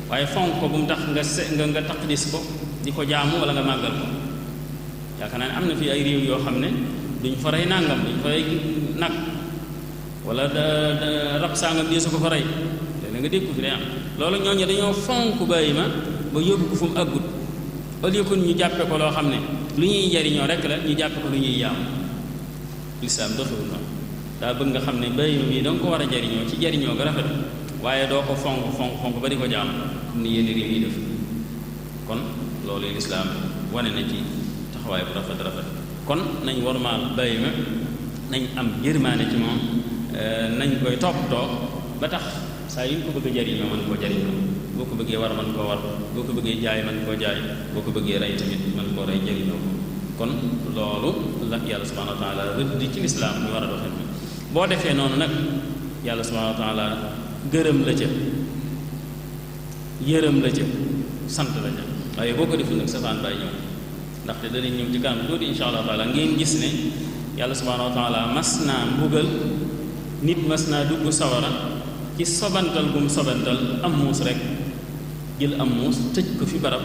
waaye fonk ko bu mu tax nga taqdis ko di ko jaamu wala nga màggal ko yaakaar naa ne am na fi ay réew yoo xam ne duñ fa rey nàngam duñ fa rey nag wala rab sàngam di su ko fa rey léeg nga dégg ko fi day am loolu ñooñu dañoo fonk bàyyi ma ba yóbbu ko fu mu àggut au lieu que ñu jàppe ko loo xam ne lu ñuy jariñoo rek la ñu jàppe ko lu ñuy jaamu lislaam doxewul noonu daa bëgg nga xam ne bàyyi ma bii danga ko war a jariñoo ci jariñoo ga rafet waaye doo ko fonk ba di ko jaam comme ni yenn réew yi def kon loolu lislaam wane na ci taxawaay bu rafet rafet kon nañ wormaal bàyyi ma nañ am yërmaane ci moom nañ koy toppatoo ba tax saa yu ñu ko bëgg a jariñoo mën koo jariñoo boo ko bëggee war mën koo war boo ko bëggee jaay mën koo jaay boo ko bëggee rey tamit mën koo rey jariñoo ko kon loolu la yàlla subhanahu wa taala rëdd ci lislaam ñu war a doxee boo defee noonu nag yàlla subhanahu wa taala gërëm la ca yërëm la ca sant la ca waaye boo ko deful nag safaan bàyyi ñëw ndaxte danañ ñëw ci kanam tuuti insha allah taala ngeen gis ne yàlla subhanahu wa taala mas naa mbugal nit mas naa dugg sawara ci sobantal gum sobantal am muus rek jël am muus tëj ko fi barab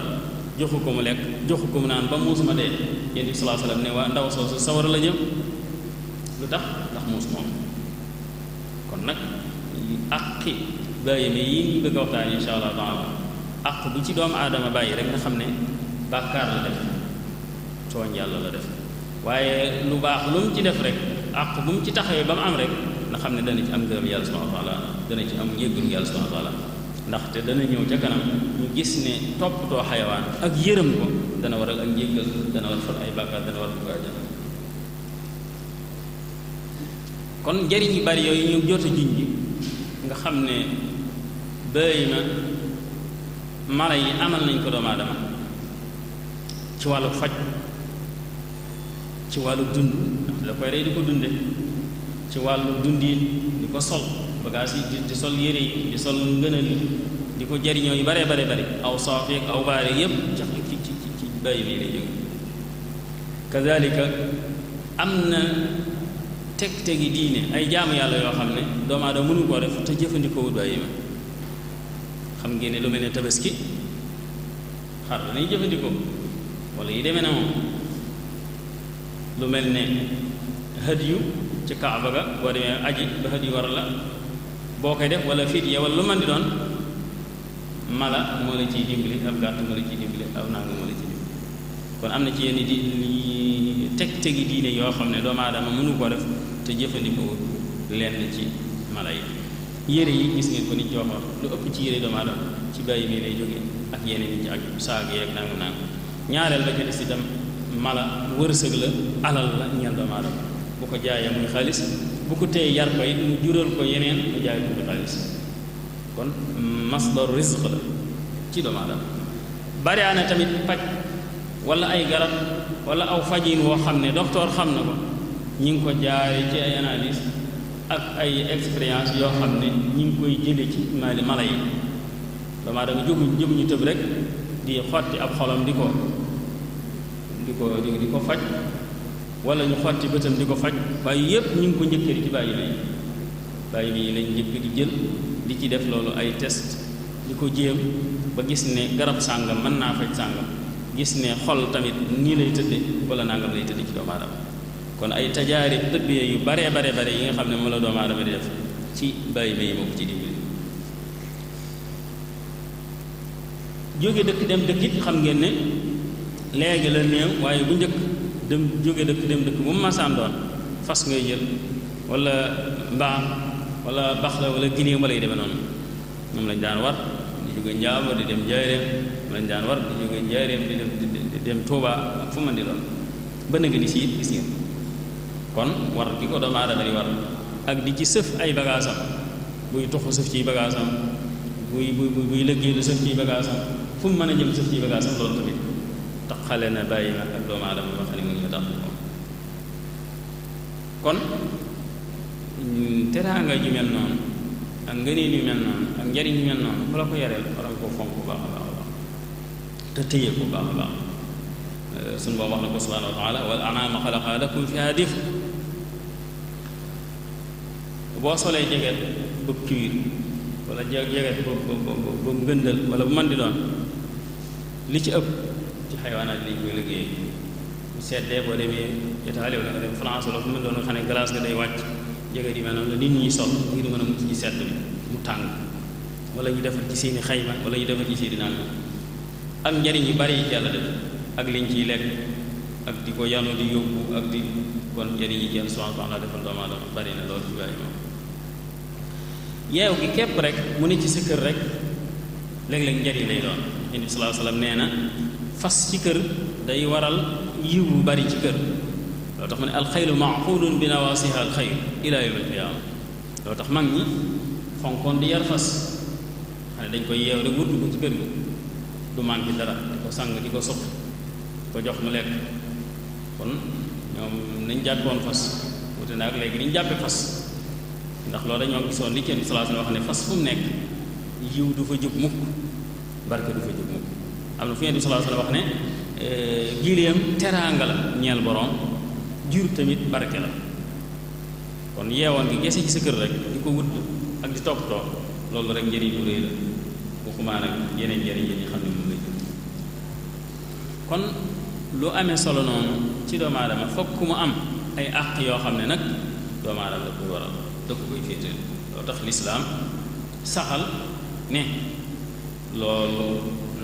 joxu ko mu lekk joxu ko mu naan ba muus ma dee yéen bi sallallahu alayhi wasallam ne waa ndaw soosu sawara la jëm lu tax ndax muus moom kon nag àqi bàyyi ma yi ñu bëgg a waxtaan insha allah taala àq bu ci doomu aadama bàyyi rek nga xam ne bàkkaar la def tooñ yàlla la def waaye lu baax lu mu ci def rek àq bu mu ci taxawee ba mu am rek nga xam ne dana ci am ngërëm yàlla subhanahu wa taala dana ci am njéggalu yàlla subhanahu wa taala ndaxte dana ñëw ca kanam ñu gis ne toppatoo xayawaan ak yërëm ko dana waral ak njéggal dana waral far ay bàkkaar dana waral ko àjjana kon njariñ yu bari yooyu ñu jot a junj nga xam ne bàyyi ma mala yi amal nañ ko doomu aadama ci wàllu faj ci wàllu dund ndax da koy rey di ko dunde ci wàllu dundiin di ko sol bagaas yi di sol yére yi di sol ngënal yi di ko jariñoo yu bare bare bari aw soof yeeg aw baare yépp ci bàyyi bi lay jóge kazalika am na teg-tegi diine ay jaamu yàlla yoo xam ne doomu aadama mënu koo def te jëfandikoo wut bàyyi ma xam ngeen ne lu mel ne tabaski xar dañuy jëfandikoo wala yi demee na moom lu mel ne hadiyu ci kaaba ga boo demee aji ba hadiyu war la boo koy def wala fidiya wala lu man di doon mala moo la ciy dimbali ab gàtt moo la ciy dimbali ab nanga moo la ciy dimbali kon am na ci yenn di teg-tegi diine yoo xam ne doomu aadama mënu koo def te jëfandikoo lenn ci mala yi yére yi gis ngeen ko nit yoo xam lu ëpp ci yére doomu aadama ci bàyyi mi lay jógee ak yeneen yi ci ak saag yeeg nangu nangu ñaareel ba ca des itam mala wërsëg la alal la ñeel doomu aadama bu ko jaayee muy xaalis bu ko téye yar ko it mu jural ko yeneen mu jaay ko muy xaalis kon masdar rizq la ci doomu aadama bari na tamit paj wala ay garab wala aw fajin woo xam ne docteur xam na ko ñi ngi ko jaare ci ay analyse ak ay expérience yoo xam ne ñi ngi koy jële ci mala yi doomu aadama jëmuñu tëb rek di xotti ab xolam di ko faj wala ñu xotti bëtam di ko faj waaye yépp ñu ngi ko njëkkee ci bàyyi yi lañ njëkk di jël di ci def loolu ay test di ko jéem ba gis ne garab sàngam mën naa faj sàngam gis ne xol tamit nii lay tëdde wala nangam lay tëdde ci doomu aadama kon ay tajaarib tëbbee yu bare yi nga xam ne moo la doomu aadama di def ci bàyyi ma yi moo ko ci dimbali jóge dëkk dem dëkk it xam ngeen ne léegi la néew waaye bu njëkk dem jóge dëkk dem dëkk bu mu masaan doon fas ngay jël wala mbaam wala bax la wala ginéem wala yi demee noonu moom lañ daan war di jóge Njaambur di dem Njaaréem moom lañ daan war di jóge Njaaréem di dem Tuuba fu man di doon ba nga ni si gis ngeen kon war gi ko doomu aadama di war ak di ci sëf ay bagaasam buy toxu sëf ciy bagaasam buy liggéey lu sëf ciy bagaasam fu mu mën a jëm sëf ciy bagaasam loolu tamit tax xale na bàyyi ma ak doomu aadama ba xam ne mu ngi tax kon teraanga ju mel noonu ak ngëneel yu mel noonu ak njariñ yu mel noonu ku la ko yareel war nga koo fonk bu baax a baax a baax te téye ko bu baax a baax suñu boobu wax na ko subhanahu wa taala wal anaama xalaqa lakum fiha dif boo solee jeget bu cuir wala jeget bu ngëndal wala bu mën di doon li ci ëpp ci xayawaanaat lañ koy liggéey bu seddee boo demee Italie wala nga dem France wala fu mu doon nga xam ne glace nga day wàcc jeget yi mel noonu la nit ñi sol ngir mën a mucc ci sedd bi mu tàng wala ñu defar ci seeni xayma wala ñu defar ci seeni nangam ak njariñ yu bari yi ci yàlla def ak liñ ciy lekk ak di ko yanu di yóbbu ak di kon njariñ yi ci yàlla subhanahu wa ta'ala defal doomu aadama bari na loolu ci bàyyi moom yeew gi képp rek mu ne ci sa kër rek léeg-léeg njariñ lay doon Nabi sallallahu alayhi wasallam nee na fas ci kër day waral yiw bu bari ci kër loo tax mu ne alxaylu maqulun bi nawaasiha alxayr ila yawm alqiyaama loo tax mag ñi fonkoon di yar fas xam ne dañ koy yeew rek wurdu ko ci kër gi du manqué dara di ko sang di ko sopp ko jox mu lekk kon ñoom nañ jàppoon fas wute na ak léegi niñ jàppe fas ndax loolu dañoo gisoon li Yonent bi sallallahu alayhi wa sallam wax ne fas fu mu nekk yiw du fa jóg mukk barke du fa jóg mukk am na fu Yonent bi sallallahu alayhi wa sallam wax ne giléem teraanga la ñeel borom jur tamit barke la kon yeewoon gi gese ci sa kër rek di ko wut ak di toppatoo loolu rek njëriñ lu rëy la waxumaa nag yeneen njëriñ yi xam ne moom lay jur kon lu amee solo noonu ci doomu aadama fokk mu am ay àq yoo xam ne nag doomu aadama da koy waral da ko koy féeteel loo tax lislaam saxal ne loolu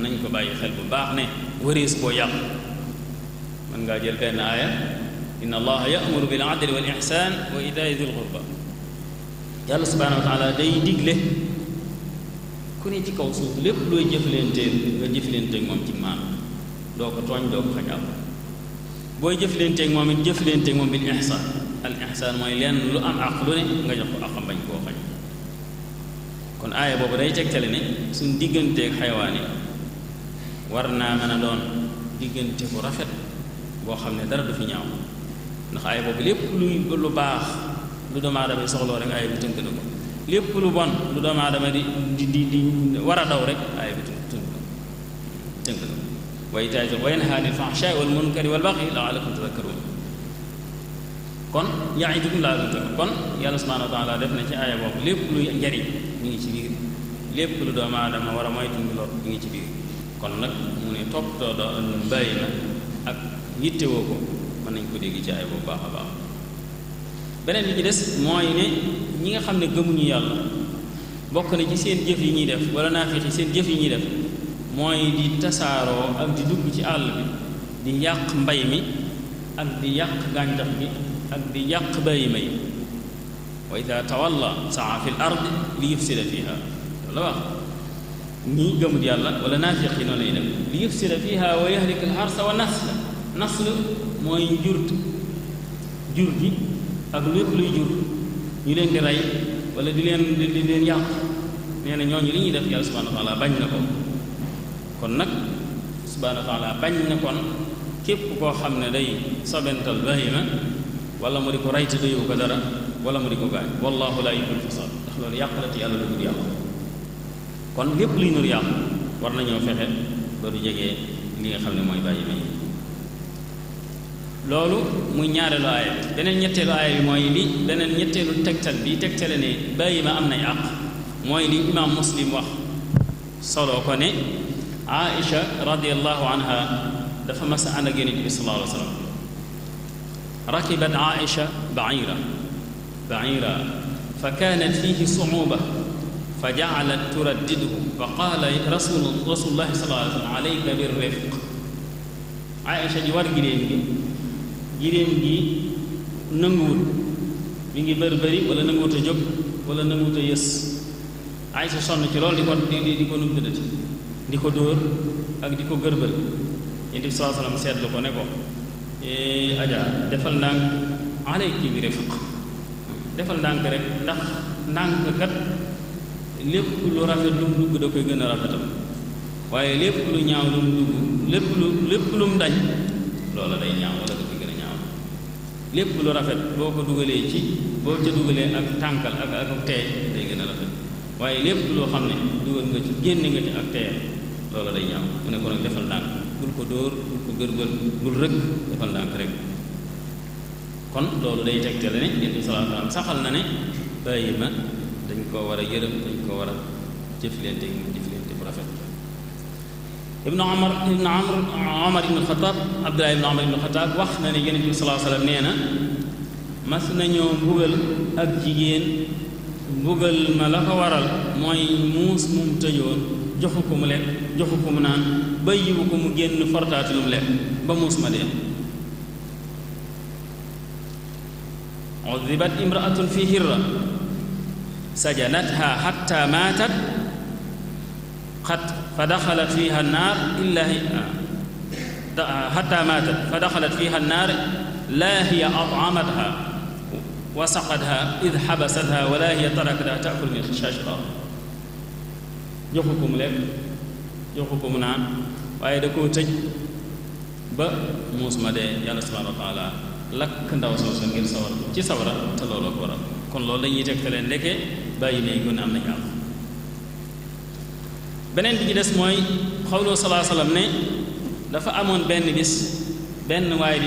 nañ ko bàyyi xel bu baax ne warees koo yàq mën ngaa jël benn aaya inna allaha ya'muru bil adli wal ihsan wa ita'i dhil qurba yàlla subhanahu wa taala day digle ku ne ci kaw suuf lépp looy jëflanteel nga jëflanteeg moom ci maanaam doo ko tooñ doo ko xañ booy jëflanteeg moom it jëflanteeg moom bil ihsan al ihsan mooy lenn lu am àq lu ne nga jox ko àqam bañ koo xañ kon aaya boobu day tegtale ne suñ digganteeg xayawaan yi war naa mën a doon diggante bu rafet boo xam ne dara du fi ñaaw ndax aaya boobu lépp lu baax lu doomu aadama yi soxloo rek aaya bi tënk na ko lépp lu bon lu doomu aadama di war a daw rek aaya bi tënk na ko wa itaa'i wa yanhaa anil fahshaa'i wal munkari wal bagyi la'allakum tadhakkaruun kon ya'idukum la'allakum tadhakkaruun kon yàlla subhaanahu wa taala def na ci aaya boobu lépp lu njariñ mi ngi ci biir lépp lu doomu aadama war a moytu lor mi ngi ci biir kon nag mu ne toppatoo bàyyi na ak yittewoo ko mën nañ ko dégg ci ay bu baax a baax beneen bi ci des mooy ne ñi nga xam ne gëmuñu yàlla bokk na ci seen jëf yi ñuy def wala naafiq yi seen jëf yi ñuy def mooy di tasaaroo ak di dugg ci àll bi di yàq mbay mi ak di yàq gàncax gi ak di yàq bayima yi wa ida tawalla saa fi l ard li yufsida fiha loolu la wax ñi gëmut yàlla wala naafiq yi noonu lay def li yufsida fiha wa yahlik al harsa wa nasl mooy jur gi ak lépp luy jur ñu leen di rey wala di leen yàq nee na ñooñu li ñuy def yàlla subhanahu wa taala bañ na ko kon nag subhanahu wa taala bañ na kon képp koo xam ne day sobental bahima wala mu di ko rey te doyoo ko dara wala mu di ko gaañ wallahu la yuhibbul fasad ndax loolu yàq la te yàlla dugul yàq kon lépp luy nur yàq war nañoo fexe ba du jegee li nga xam ne mooy bahima yi loolu muy ñaareelu aaya bi beneen ñetteelu aaya bi mooy li beneen ñetteelu tegtal bi tegtale ne bàyyi ma am nay àq mooy li imaam muslim wax solo ko ne Aïcha radiyallahu anha dafa mas a ànd ak Yonent bi sallallahu alayhi wa sallam rakibat Aïcha ba'iira fa kaanat fiihi su'uuba fa ja'alat turaddiduhu fa qaala rasuulullahi sallallahu alayhi wa sallam alayka bir-rifq Aïcha ji war giléem gi nanguwul mi ngi bëri wala nanguwut a jóg wala nanguwut a yës Aysa sonn ci loolu di ko num tëddati di ko dóor ak di ko gërbal Yonent bi sallallahu alayhi wasallam seetlu ko ne ko Aja defal ndànk alayki bi rifq defal ndànk rek ndax ndànk kat lépp lu rafet lu mu dugg da koy gën a rafetal waaye lépp lu ñaaw lu mu dugg lépp lu mu dañ loola day ñaaw wala lépp lu rafet boo ko dugalee boo ca dugalee ak tànkal ak teey day gën a rafet waaye lépp loo xam ne dugal nga ci génne nga ci ak teeyal loola day ñaaw mu ne ko nag defal ndànk bul ko dóor bul ko gërbal bul rëkk defal ndànk rek kon loolu day tegtale ne Yonent bi sallallahu alayhi wa sallam saxal na ne bàyyi ma dañ koo war a yërëm dañ koo war a jëflante mu jëflante bu rafet ibnu Umar ibnu Xataab Abdullah ibnu Umar ibnu Xataab wax na ne Yonent bi sallallahu alayhi wa sallam nee na mas nañoo mbugal ak jigéen mbugal ma la ko waral mooy muus mum tëjoon joxu ko mu lekk joxu ko mu naan bàyyiwu ko mu génn fortaati lu mu lekk ba muus ma dee udibat imraatun fi hirra sajanatha hatta maatat xat fa daxalat fiha naar illa hatta maatat fa daxalat fiha annaar laa hiya at'amatha wa saqatha id xabasatha wala hiya tarakatha taakul min xishaash al-ard joxu ko mu lekk joxu ko mu naan waaye da koo tëj ba muus ma dee yàlla subhanahu wa taala lakk ndaw soosu ngir sawar ci sawara te looloo ko waral kon loolu dañuy tegtale ndeke bàyyi may gën am nañu àq beneen bi ci des mooy xawlu salaa salaam ne dafa amoon benn bis benn waaye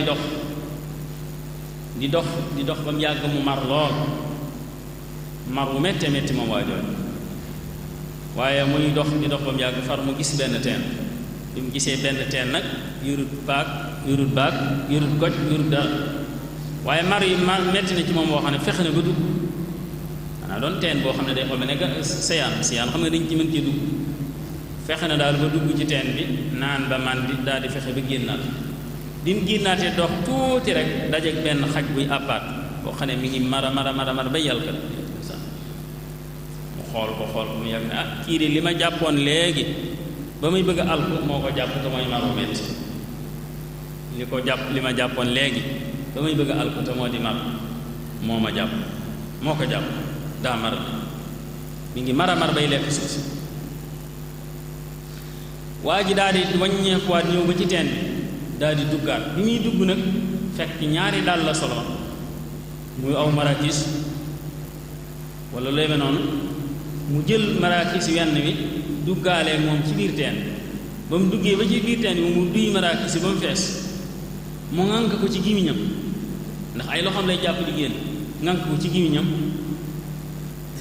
di dox ba mu yàgg mu mar lool mar wu méttee métti moom waa jooju waaye muy dox di dox ba mu yàgg far mu gis benn teen bi mu gisee benn teen nag yurut baag yurut goj yurut dara waaye mar metti na ci moom boo xam ne fexe na ba dugg xanaa doon teen boo xam ne day xool ne seyaan xam nga dañ ci mën cee dugg fexe na daal ba dugg ci teen bi naan ba man di daal di fexe ba génnaat bi mu génnaatee dox tuuti rek dajeeg benn xaj buy àppaat boo xam ne mi ngi mara ba yàlkat mu xool ko mu yàgg ne kii de li ma jàppoon léegi ba muy bëgg a alku moo ko jàpp te mooy maru metti li ma jàppoon léegi ba muy bëgg a alku te moo di mar moo ko jàpp daa mar mi ngi mar bay lekk suuf si waa ji daal di wàññeekuwaat ñëw ba ci teen bi daal di duggaat bi muy dugg nag fekk ñaari dàll la solo muy aw marakis wala léeme noonu mu jël marakis wenn wi duggaale moom ci biir teen ba mu duggee ba ci biir teen bi mu duy marakis ba mu fees mu ŋànk ko ci gimiñam ndax ay loxoom lay jàpp di génn ŋànk ko ci gimiñam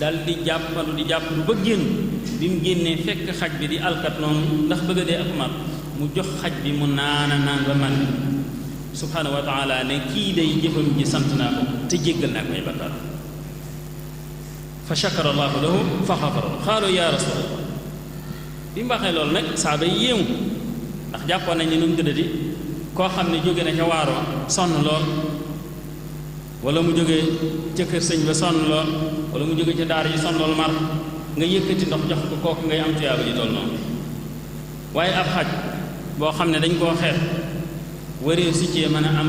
dal di jàppalu ba génn bi mu génnee fekk xaj bi di alkat noonu ndax bëgg a dee ak mar mu jox xaj bi mu naan ba man subhaanahu wa taala ne kii day jëfam ji sant naa ko te jéggal naa ko ay bakkaar fa shakara allahu lahu fa xafara xaalu ya rasulallah bi mu waxee loolu nag saaba yi yéemu ndax jàppoon nañ ne nu mu tëddati koo xam ne jóge na ca waaroo sonn lool wala mu jóge ca kër sëñ ba sonn lool wala mu jóge ca daara ji sonn lool mar nga yëkkati ndox jox ko kooku ngay am tuyaaba ji toll noonu waaye ab xaj boo xam ne dañ koo xeeb waree su ci mën a am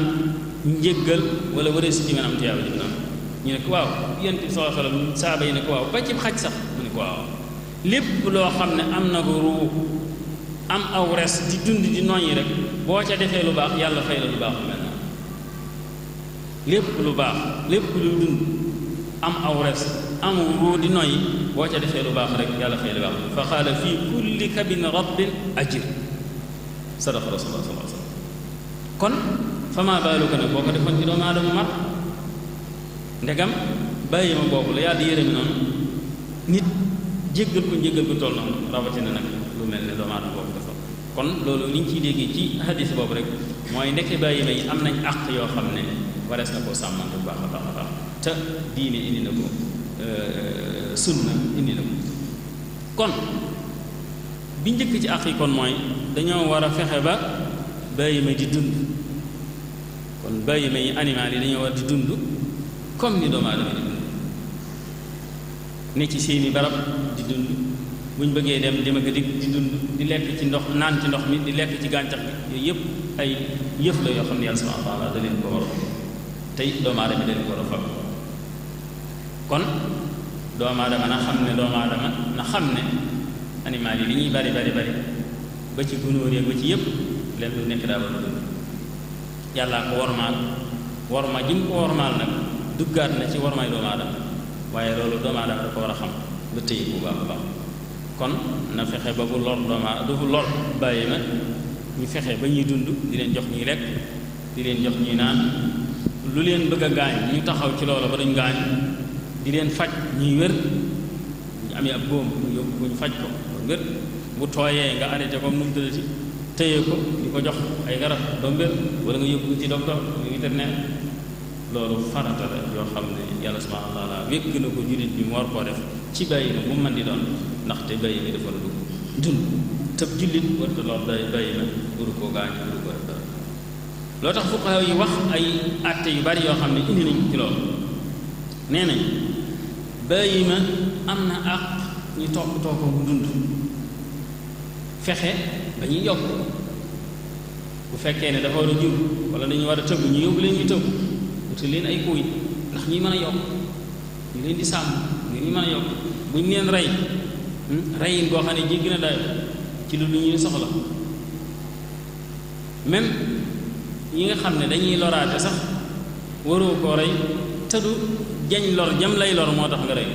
njëggal wala waree su ci mën a am tuyaaba ji noonu ñu ne ko waaw yonent bi sallallahu alayhi wasallam saaba yi ne ko waaw ba ci xaj sax mu ne ko waaw lépp loo xam ne am na ko ruu am aw res di dund di noyyi rek boo ca defee lu baax yàlla fay la lu baax lu mel noonu lépp lu baax lépp lu dund am aw res am ruu di noyyi boo ca defee lu baax rek yàlla fay lu baax fa qaala fii kulli kabin rabbin ajr sadaqa rasulullah sallallahu alayhi wasallam kon fa maa baalu ko nag boo ko defoon ci doomu aadama mar ndegam bàyyi ma boobu la yàlla yërëmi noonu nit jéggal ko toll noonu rawatina nag lu mel ne doomu aadama boobu dafa kon loolu li ñu ciy déggee ci hadis boobu rek mooy ndeke bàyyi ma yi am nañ àq yoo xam ne warees na koo sàmmante bu baax a baax te diine indi na ko sunna indi na ko kon bi njëkk ci àq yi kon mooy dañoo war a fexe ba bàyyi ma di dund kon bàyyi ma yi animal yi dañoo war di dund comme ni doomu aadama di dund ne ci seeni barab di dund buñ bëggee dem ak dikk di dund di lekk ci ndox naan ci ndox mi di lekk ci gàncax bi yooyu yëpp ay yëf la yoo xam ne yàlla subhanahu wa taala da leen ko war tey doomu aadama da leen ko war a fag kon doomu aadama na xam ne animal yi li ñuy bari ba ci gunóor yi ba ci yëpp leen lu nekk daa war a dund yàllaa ko worma ji mu ko wormaal nag duggaat na ci wormaay doomu aadama waaye loolu doomu aadama da ko war a xam ba tëye bu baax a baax kon na fexe ba bu lor bàyyi ma ñu fexe ba ñuy dund di leen jox ñuy lekk di leen jox ñuy naan lu leen bëgg a gaañ ñu taxaw ci loolu ba duñ gaañ di leen faj ñuy wér ñu amee ab góom ñu yóbbu ko ñu faj ko wér bu tooyee nga arrêté ko nu mu tëddati téye ko di ko jox ay garab ba wér wala nga yóbbu ko ci docteur vétérinaire loolu farata la yoo xam ne yàlla subhanahu wa taala wékk na ko jullit bi mu war koo def ci bàyyi ma bu mu mën di doon ndaxte bàyyi mi dafa la dund tëb jullit warta lool bàyyi ma waru koo gaañ waru ko def dara loo tax fuqaha yi wax ay àtte yu bari yoo xam ne indi nañ ci loolu nee nañ bàyyi ma am na àq ñu toppatoo ko bu dund fexe ba ñuy yokk bu fekkee ne dafa war a jur wala dañu war a tëgg ñu yóbbu leen ñu tëgg wuti leen ay kuy ndax ñi mën a yokk ñu leen di sàmm ngir ñu mën a yokk buñ leen rey reyin goo xam ne jéggi na dayo ci lu ñuy soxla même yi nga xam ne dañuy loraate sax waroo koo rey te du jañ lor jam lay lor moo tax nga rey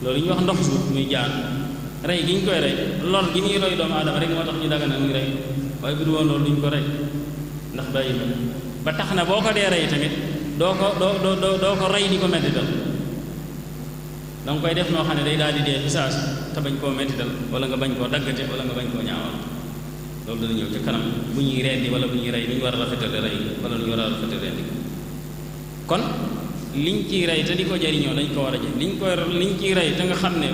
loolu ñuy wax ndox suuf muy jaan rey gi ñu koy rey lor gi ñuy roy doomu aadama rek moo tax ñu dagana muy rey waaye bu du woon loolu duñ ko rey ndax bàyyi ma ba tax na boo ko dee rey tamit doo ko rey di ko mettital danga koy def noo xam ne day daal di dee fi saa si te bañ koo mettital wala nga bañ koo daggate wala nga bañ koo ñaawal loolu dana ñëw ci kanam bu ñuy rendi wala bu ñuy rey ni ñu war a rafetale rey wala nu ñu war a rafetale rendi kon liñ ciy rey te di ko jariñoo dañ ko war a jël liñ ciy rey te nga xam ne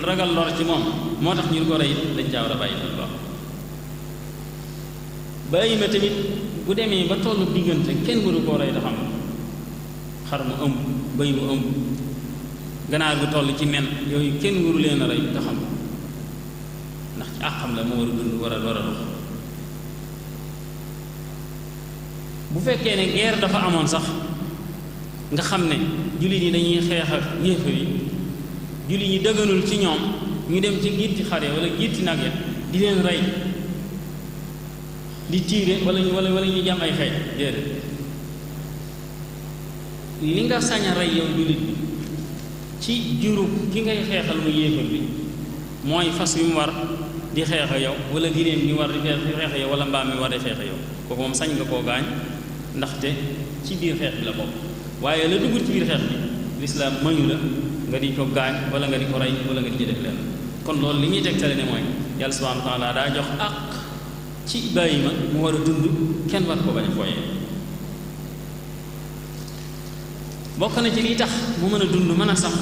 ragal lor ci moom moo tax ñu ko rey dañ caa war a bàyyi xel bàyyi ma tamit bu demee ba tollu diggante kenn waru koo rey te xam xar mu ëmb bëy mu ëmb ganaar gu toll ci nen yooyu kenn waru leen a rey te xam ndax ci àqam la mu war a dund war a dox bu fekkee ne guerre dafa amoon sax nga xam ne jullit ñi dañuy xeex ak yéefar yi jullit ñi dëgganul ci ñoom ñu dem ci gitti xare wala gitti nag ya di leen rey di tiire wala ñu jam ay xeej déedéet li nga sañ a rey yow jullit bi ci juru ki ngay xeexal mu yéefar bi mooy fas wi mu war di xeex a yow wala giléem bi war di xeex a yow wala mbaam mi war di xeex a yow kooku moom sañ nga koo gaañ ndaxte ci biir xeex bi la bokk waaye la dugg ci biir xeex bi lislaam mañu la nga di ko gaañ wala nga di ko rey wala nga di ci def leen kon loolu li ñuy tegtale ne mooy yàlla subhanahu wa taala daa jox àq ci bàyyi ma mu war a dund kenn war ko bañ a fooyee bokk na ci liy tax mu mën a dund mën a sax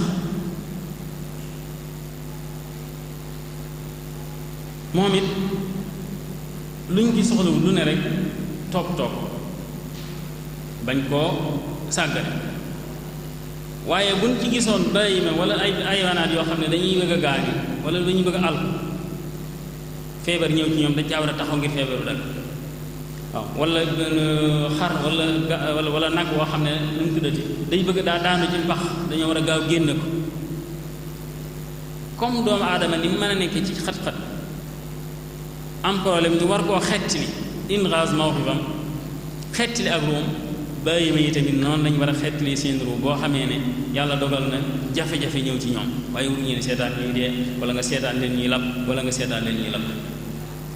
moom it luñ ci soxlawul lu ne rek toog bañ koo sàggane waaye buñ ci gisoon bàyyi ma wala ay wanaat yoo xam ne dañuy bëgg a gaañu wala dañuy bëgg a àll feebar ñëw ci ñoom dañ caa war a taxaw ngir feebaru dag waaw wala xar wala nag woo xam ne lu mu tuddati day bëgg daa daanu ci mbax dañoo war a gaaw génn ko comme doomu aadama ni mu mën a nekkee ci xat-xat am problème ñu war koo xettili ingaaz mawqifam xettili ak ruum bàyyi ma yi tamit noonu lañ war a xettili seen ruum boo xamee ne yàlla dogal na jafe-jafe ñëw ci ñoom waaye wuru ñu ne seetaan ñuy dee wala nga seetaan leen ñuy lab wala nga seetaan leen ñuy lab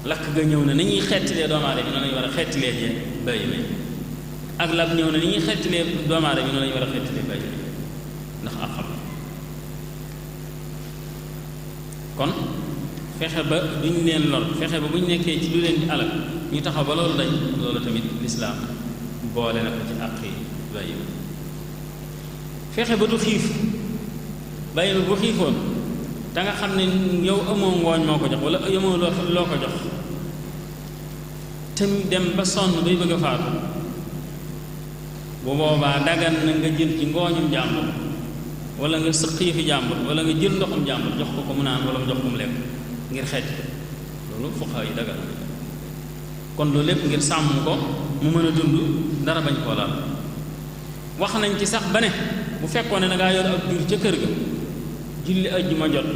lakk ga ñëw na ni ñuy xettilee doomu aadama noonu lañu war a xettilee jee bàyyi ma ak lab ñëw na ni ñuy xettilee doomu aadama noonu lañu war a xettilee bàyyi ma ndax ak xam kon fexe ba duñ leen lor fexe ba bu ñu nekkee ci lu leen di alal ñu taxaw ba loolu dañ loolu tamit lislaam boole na ko ci àq yi bàyyi ma fexe ba du xiif bàyyi ma bu xiifoon da nga xam ne yow amoo ngooñ moo ko jox wala amoo loo ko jox te dem ba sonn bay bëgg a faatu bu boobaa dagan na nga jël ci ngooñum jàmbur wala nga sëq yëfi jàmbur wala nga jël ndoxum jàmbur jox ko mu naan wala nga jox ko mu lekk ngir xeet loolu fuqaa yi dagan kon loolu lépp ngir sàmm ko mu mën a dund dara bañ koo laal wax nañ ci sax ba ne bu fekkoon ne da ngaa yor ak jur ca kër ga julli ajjuma jot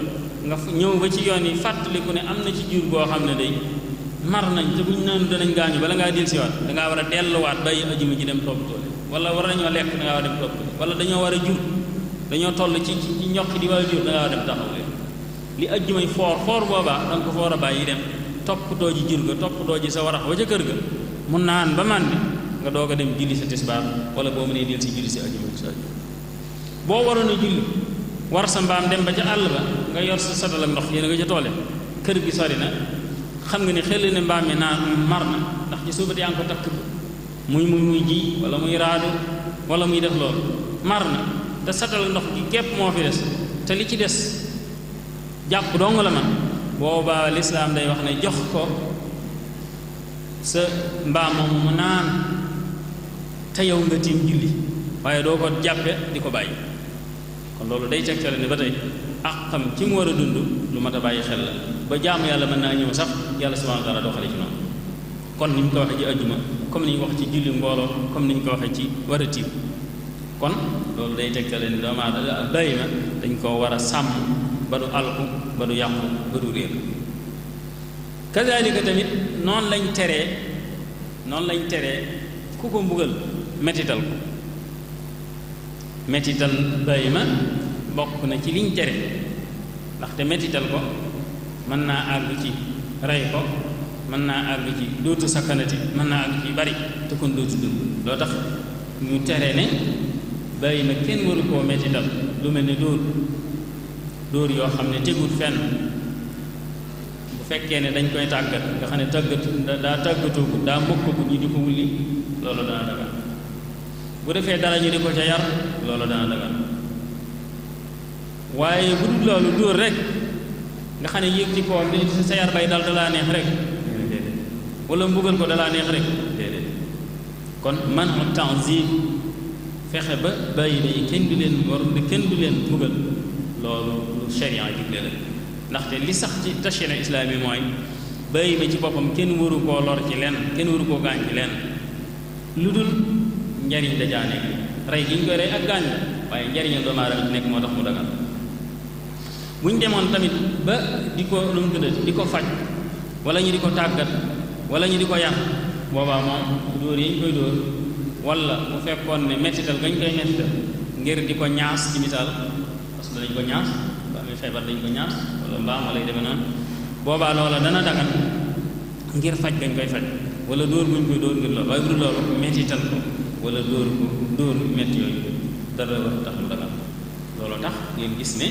nga ñëw ba ci yoon yi fàttaliku ne am na ci jur goo xam ne day mar nañ te buñ naanu danañ gaañu bala ngaa dellusiwaat dangaa war a delluwaat bàyyi ajjuma ji dem toppatoo wala war nañoo lekk dangaa war a dem toppatoo wala dañoo war a jur dañoo toll ci ñokk di war a jur dangaa war a dem taxaw leen li ajjumay foor boobaa danga ko fa war a bàyyi dem toppatoo ji jur ga toppatoo ji sa warax wa ca kër ga mu naan ba màndi nga doog a dem julli sa tisbaar wala boo mënee del si julli si ajjuma sa ajjuma boo waroon a julli war sa mbaam dem ba ca àll ba nga yor sa satal ak ndox yéen a nga ca toole kër gi sori na xam nga ni xel ne mbaam mi naan mar na ndax ci suubat yaa ngi ko takk muy ji wala muy raadu wala muy def loolu mar na te satal ndox gi képp moo fi des te li ci des jàpp dong la man boobaa lislaam day wax ne jox ko sa mbaam moomu mu naan te yow nga tiim julli waaye doo ko jàppe di ko bàyyi kon loolu day tegtale ne ba tey ak xam ci mu war a dund lu mat a bàyyi xel la ba jaamu yàlla mën naa ñëw sax yàlla subhanahu wa taala doxale ci noonu kon ni ñu ko waxee ci ajjuma comme ni ñu ko waxee ci julli mbooloo comme ni ñu ko waxee ci war a tiim kon loolu day tegtale ni doomu aadama bàyyi ma dañ koo war a sàmm ba du alku ba du yàqu ba du réer kazalika tamit noonu lañ teree ku ko mbugal mettital ko mettital bàyyi ma bokk na ci liñ tere ndaxte mettital ko mën naa àgg ci rey ko mën naa àgg ci dootu sakkanati mën naa àgg ci bari te kon dootu dund loo tax ñu tere ne bàyyi ma kenn waru koo mettital lu mel ne dóor yoo xam ne tegul fenn bu fekkee ne dañ koy tàggat nga xam ne daa tàggatoogu daa mokkagu ñu di ko wulli loolu dana dagan bu defee dara ñu di ko ca yar loolu dana dagan waaye bu dul loolu dóor rek nga xam ne yéeg ci kawam sa yar bay dal dalaa neex rek wala mbugal ko dalaa neex rek déedéet kon man ta'zib fexe ba bàyyi yi kenn du leen war kenn du leen mbugal loolu lu sharia digle la ndaxte li sax ci tashri'a islaami mooy bàyyi ma ci boppam kenn waru koo lor ci lenn kenn waru koo gaañ ci lenn lu dul njariñ dajaa nekk rey gi ñu koy rey ak gaañ waaye njariñal doomu aadama ci nekk moo tax mu dagal bu ñu demoon tamit ba di ko lu mu tuddati di ko faj wala ñu di ko tàggat wala ñu di ko yàq boobaa moom dóor yi ñu koy dóor wala bu fekkoon ne mettital gañ koy mettital ngir di ko ñaas ci misaal parce que dañ ko ñaas ba amee feebar dañ ko ñaas wala mbaam wala deme noonu boobaa loola dana dagan ngir faj gañ koy faj wala dóor buñ koy dóor ngir loolu waaye bu dul loolu mettital ko wala dóor metti yooyu dara war tax mu dagan loolu tax ngeen gis ne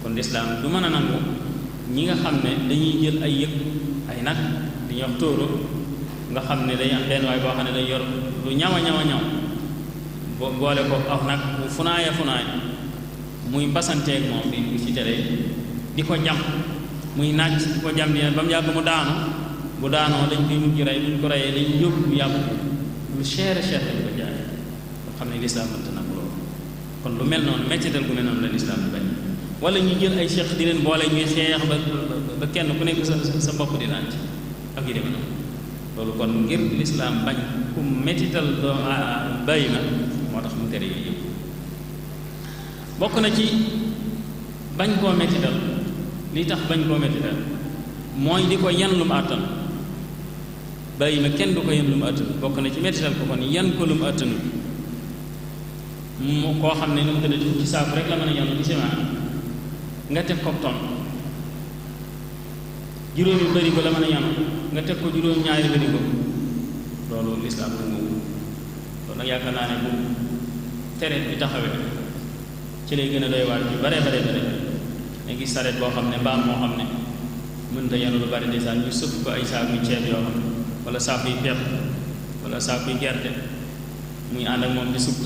kon lislaam du mën a nangu ñi nga xam ne dañuy jël ay yëg ay nag dañuy wax tóoro nga xam ne day am benn waay boo xam ne day yor lu ñaw boole ko aw nag bu funaaya muy basanteeg moom di ci tere di ko jam muy naaj di ko jam dina ba mu yàgg mu daanu bu daanoo dañ koy mujj rey buñ ko reyee dañ yóbbu yàpp lu cher dañ ko jaay nga xam ne lislaam mënta nangu loolu kon lu mel noonu mettital gu mel noonu la lislaam di bañ wala ñu jël ay cheikh di leen boole ñuy xeex ba kenn ku nekk sa bopp di naan ci ak yu demee noonu loolu kon ngir lislaam bañ ku mettital doo bàyyi ma moo tax mu tere yooyu yëpp bokk na ci bañ koo mettital li tax bañ koo mettital mooy di ko yan lu mu àttan bàyyi ma kenn du ko yan lu mu àttan bokk na ci mettital ko kon yan ko lu mu àttanu mu koo xam ne nu mu tëdd ci saabu rek la mën a yanu ci semaine nga teg ko ton juróomi barigo la mën a yanu nga teg ko juróom ñaari barigo loolu lislaam du moom loolu nag yaakaar naa ne bu tere bi taxawee ci lay gën a doy waar bi bare nga gis saret boo xam ne mbaam moo xam ne mënta yanu lu bari ndeysaan ñu sëpp ko ay saakuy ceeb yoo xam ne wala saakuy pepp wala saakuy gerte muy ànd ak moom di supp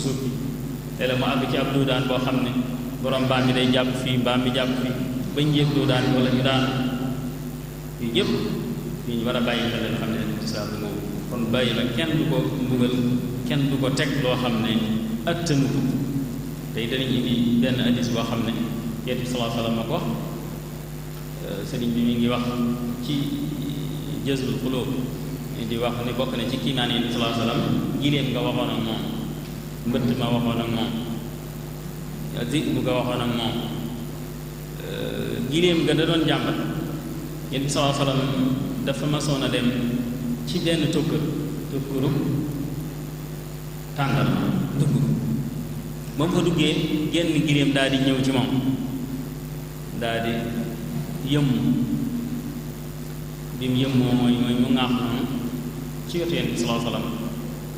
te la mu àgg ci ab duudaan boo xam ne borom mbaam mi day jàpp fii mbaam mi jàpp fii bañ yéeg duudaan bi wala ñu daanu yu yëpp yi ñu war a bàyyi xel leen xam ne lislaam du moom kon bàyyi la kenn du ko mbugal kenn du ko teg loo xam ne attanu ko tey danañ indi benn hadis boo xam ne Yonent bi sallallahu alayhi wa sallam ma ko wax sëriñ bi mi ngi wax ci Jazbul Qulub di wax ni bokk na ci kiimaan Yonent bi sallallahu alayhi wa sallam giléem nga waxoon ak moom mbëtt ma waxoon ak moom bu nga waxoon ak moom giléem nga da doon jàmbat Yonent bi sallallahu alayhi wa sallam dafa masoon a dem ci benn tokkuru tàngal dugg ba mu fa duggee genn giléem daal di ñëw ci moom daal di yëmm bi mu yëmmoo mooy mu ŋaax noonu ci wetu Yonent bi sallallahu alayhi wa sallam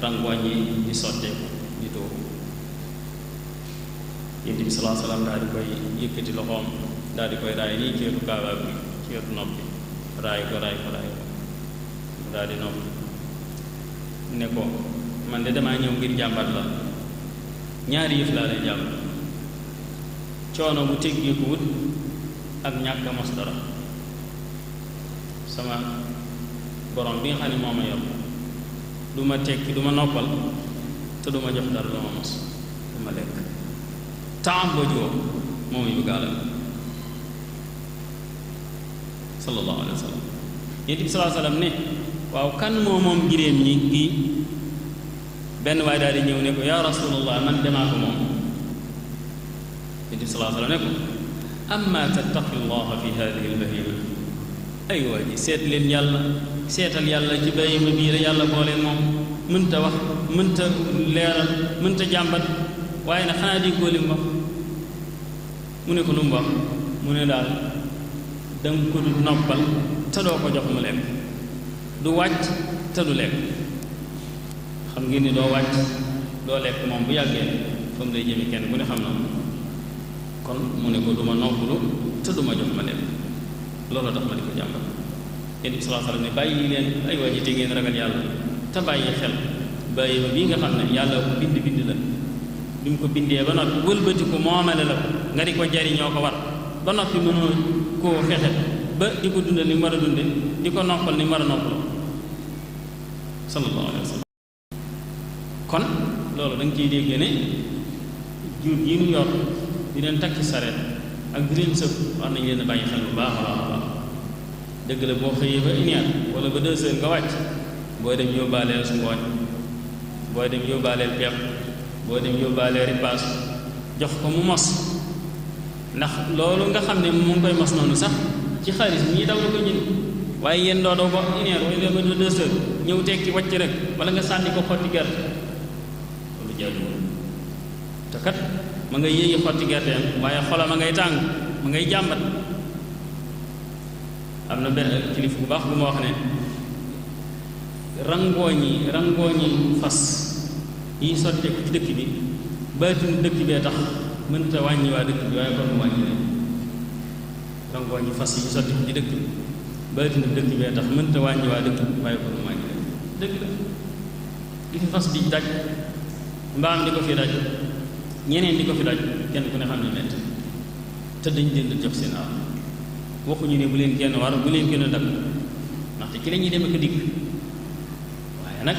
rangooñ yi di sotteeku di tuur Yonent bi sallallahu alayhi wa sallam daal di koy yëkkati loxoom daal di koy raay nii ci wetu kaaba bi ci wetu nopp bi raay ko daal di nopp ne ko man de damaa ñëw ngir jàmbat la ñaari yëf laa lay jàmbat coono bu teggee ko wut ak ñàkk a mos dara sama borom bi nga xam ne moo ma yor du ma tekki du ma noppal te du ma jox dara lu ma mos du ma lekk taam boo jiwoo moom yi bëgg alal sallallahu alayhi wa sallam. Yonent bi sallallahu alayhi wa sallam ne waaw kan moo moom giréem ñi kii benn waaye daal di ñëw ne ko yaa rasulallah man demaa ko moom. Yonent bi sallallahu alayhi wa sallam ne ko amma tattaqillaha fi hadihi albahima ay waa ji seet leen yàlla seetal yàlla ci bahima bii la yàlla booleen moom mënta wax mënta leeral mënta jàmbat waaye nag xanaa di góoli mu wax mu ne ko lu mu wax mu ne daal danga ko du noppal te doo ko jox mu lekk du wàcc te du lekk xam ngeen ni doo wàcc doo lekk moom bu yàggee fa mu lay jëme kenn ku ne xam na kon mu ne ko du ma noppalu te du ma jox ma lekk loolu tax ma di ko jàmbat. Yonent bi sallallahu alayhi wa sallam ne bàyyi leen ay waa ji te ngeen ragal yàlla te bàyyi xel bàyyi ba bii nga xam ne yàlla ko bind la bi mu ko bindee ba noppi wëlbati ko moomale la ko nga di ko jariñoo ko war ba noppi mënoo koo fexe ba di ko dundal ni mu war a dunde di ko noppal ni mu war a noppaloo sallallahu alayhi wa sallam. kon loolu da nga ciy dégg ne jur yi ñu yor di leen takki sareet ak di leen sëf war nañ leen a bàyyi xel bu baax a baax a baax dëgg la boo xëyee ba une heure wala ba 2 heures nga wàcc booy dem yóbbaaleel su ngooñ booy dem yóbbaaleel pepp boo dem yóbbaaleel ripaas jox ko mu mos ndax loolu nga xam ne mu ngi koy mos noonu sax ci xaalis ñii daw la ko jënd waaye yéen doo daw ba une heure wala ba 2 heures ñëw tekki wàcc rek wala nga sànni ko xotti gerte loolu jaaduwul te kat ma ngay yéegi xotti gerteem waaye xolam ma ngay tàng ma ngay jàmbat. am na benn kilifa bu baax bu ma wax ne rangooñi fas yi sotteeku ci dëkk bi baatinu dëkk bee tax mënta wàññi waa dëkk bi waaye kon mu wàññi leen rangooñi fas yi sotteeku ci dëkk bi baatinu dëkk bee tax mënta wàññi waa dëkk bi waaye kon mu wàññi leen dëgg la li fi fas di daj mbaam di ko fi daj ñeneen di ko fi daj kenn ku ne xam ne nett te dañ leen di jox seen aar waxuñu ne bu leen kenn war bu leen gën a dab ndaxte ci la ñuy dem ak dikk waaye nag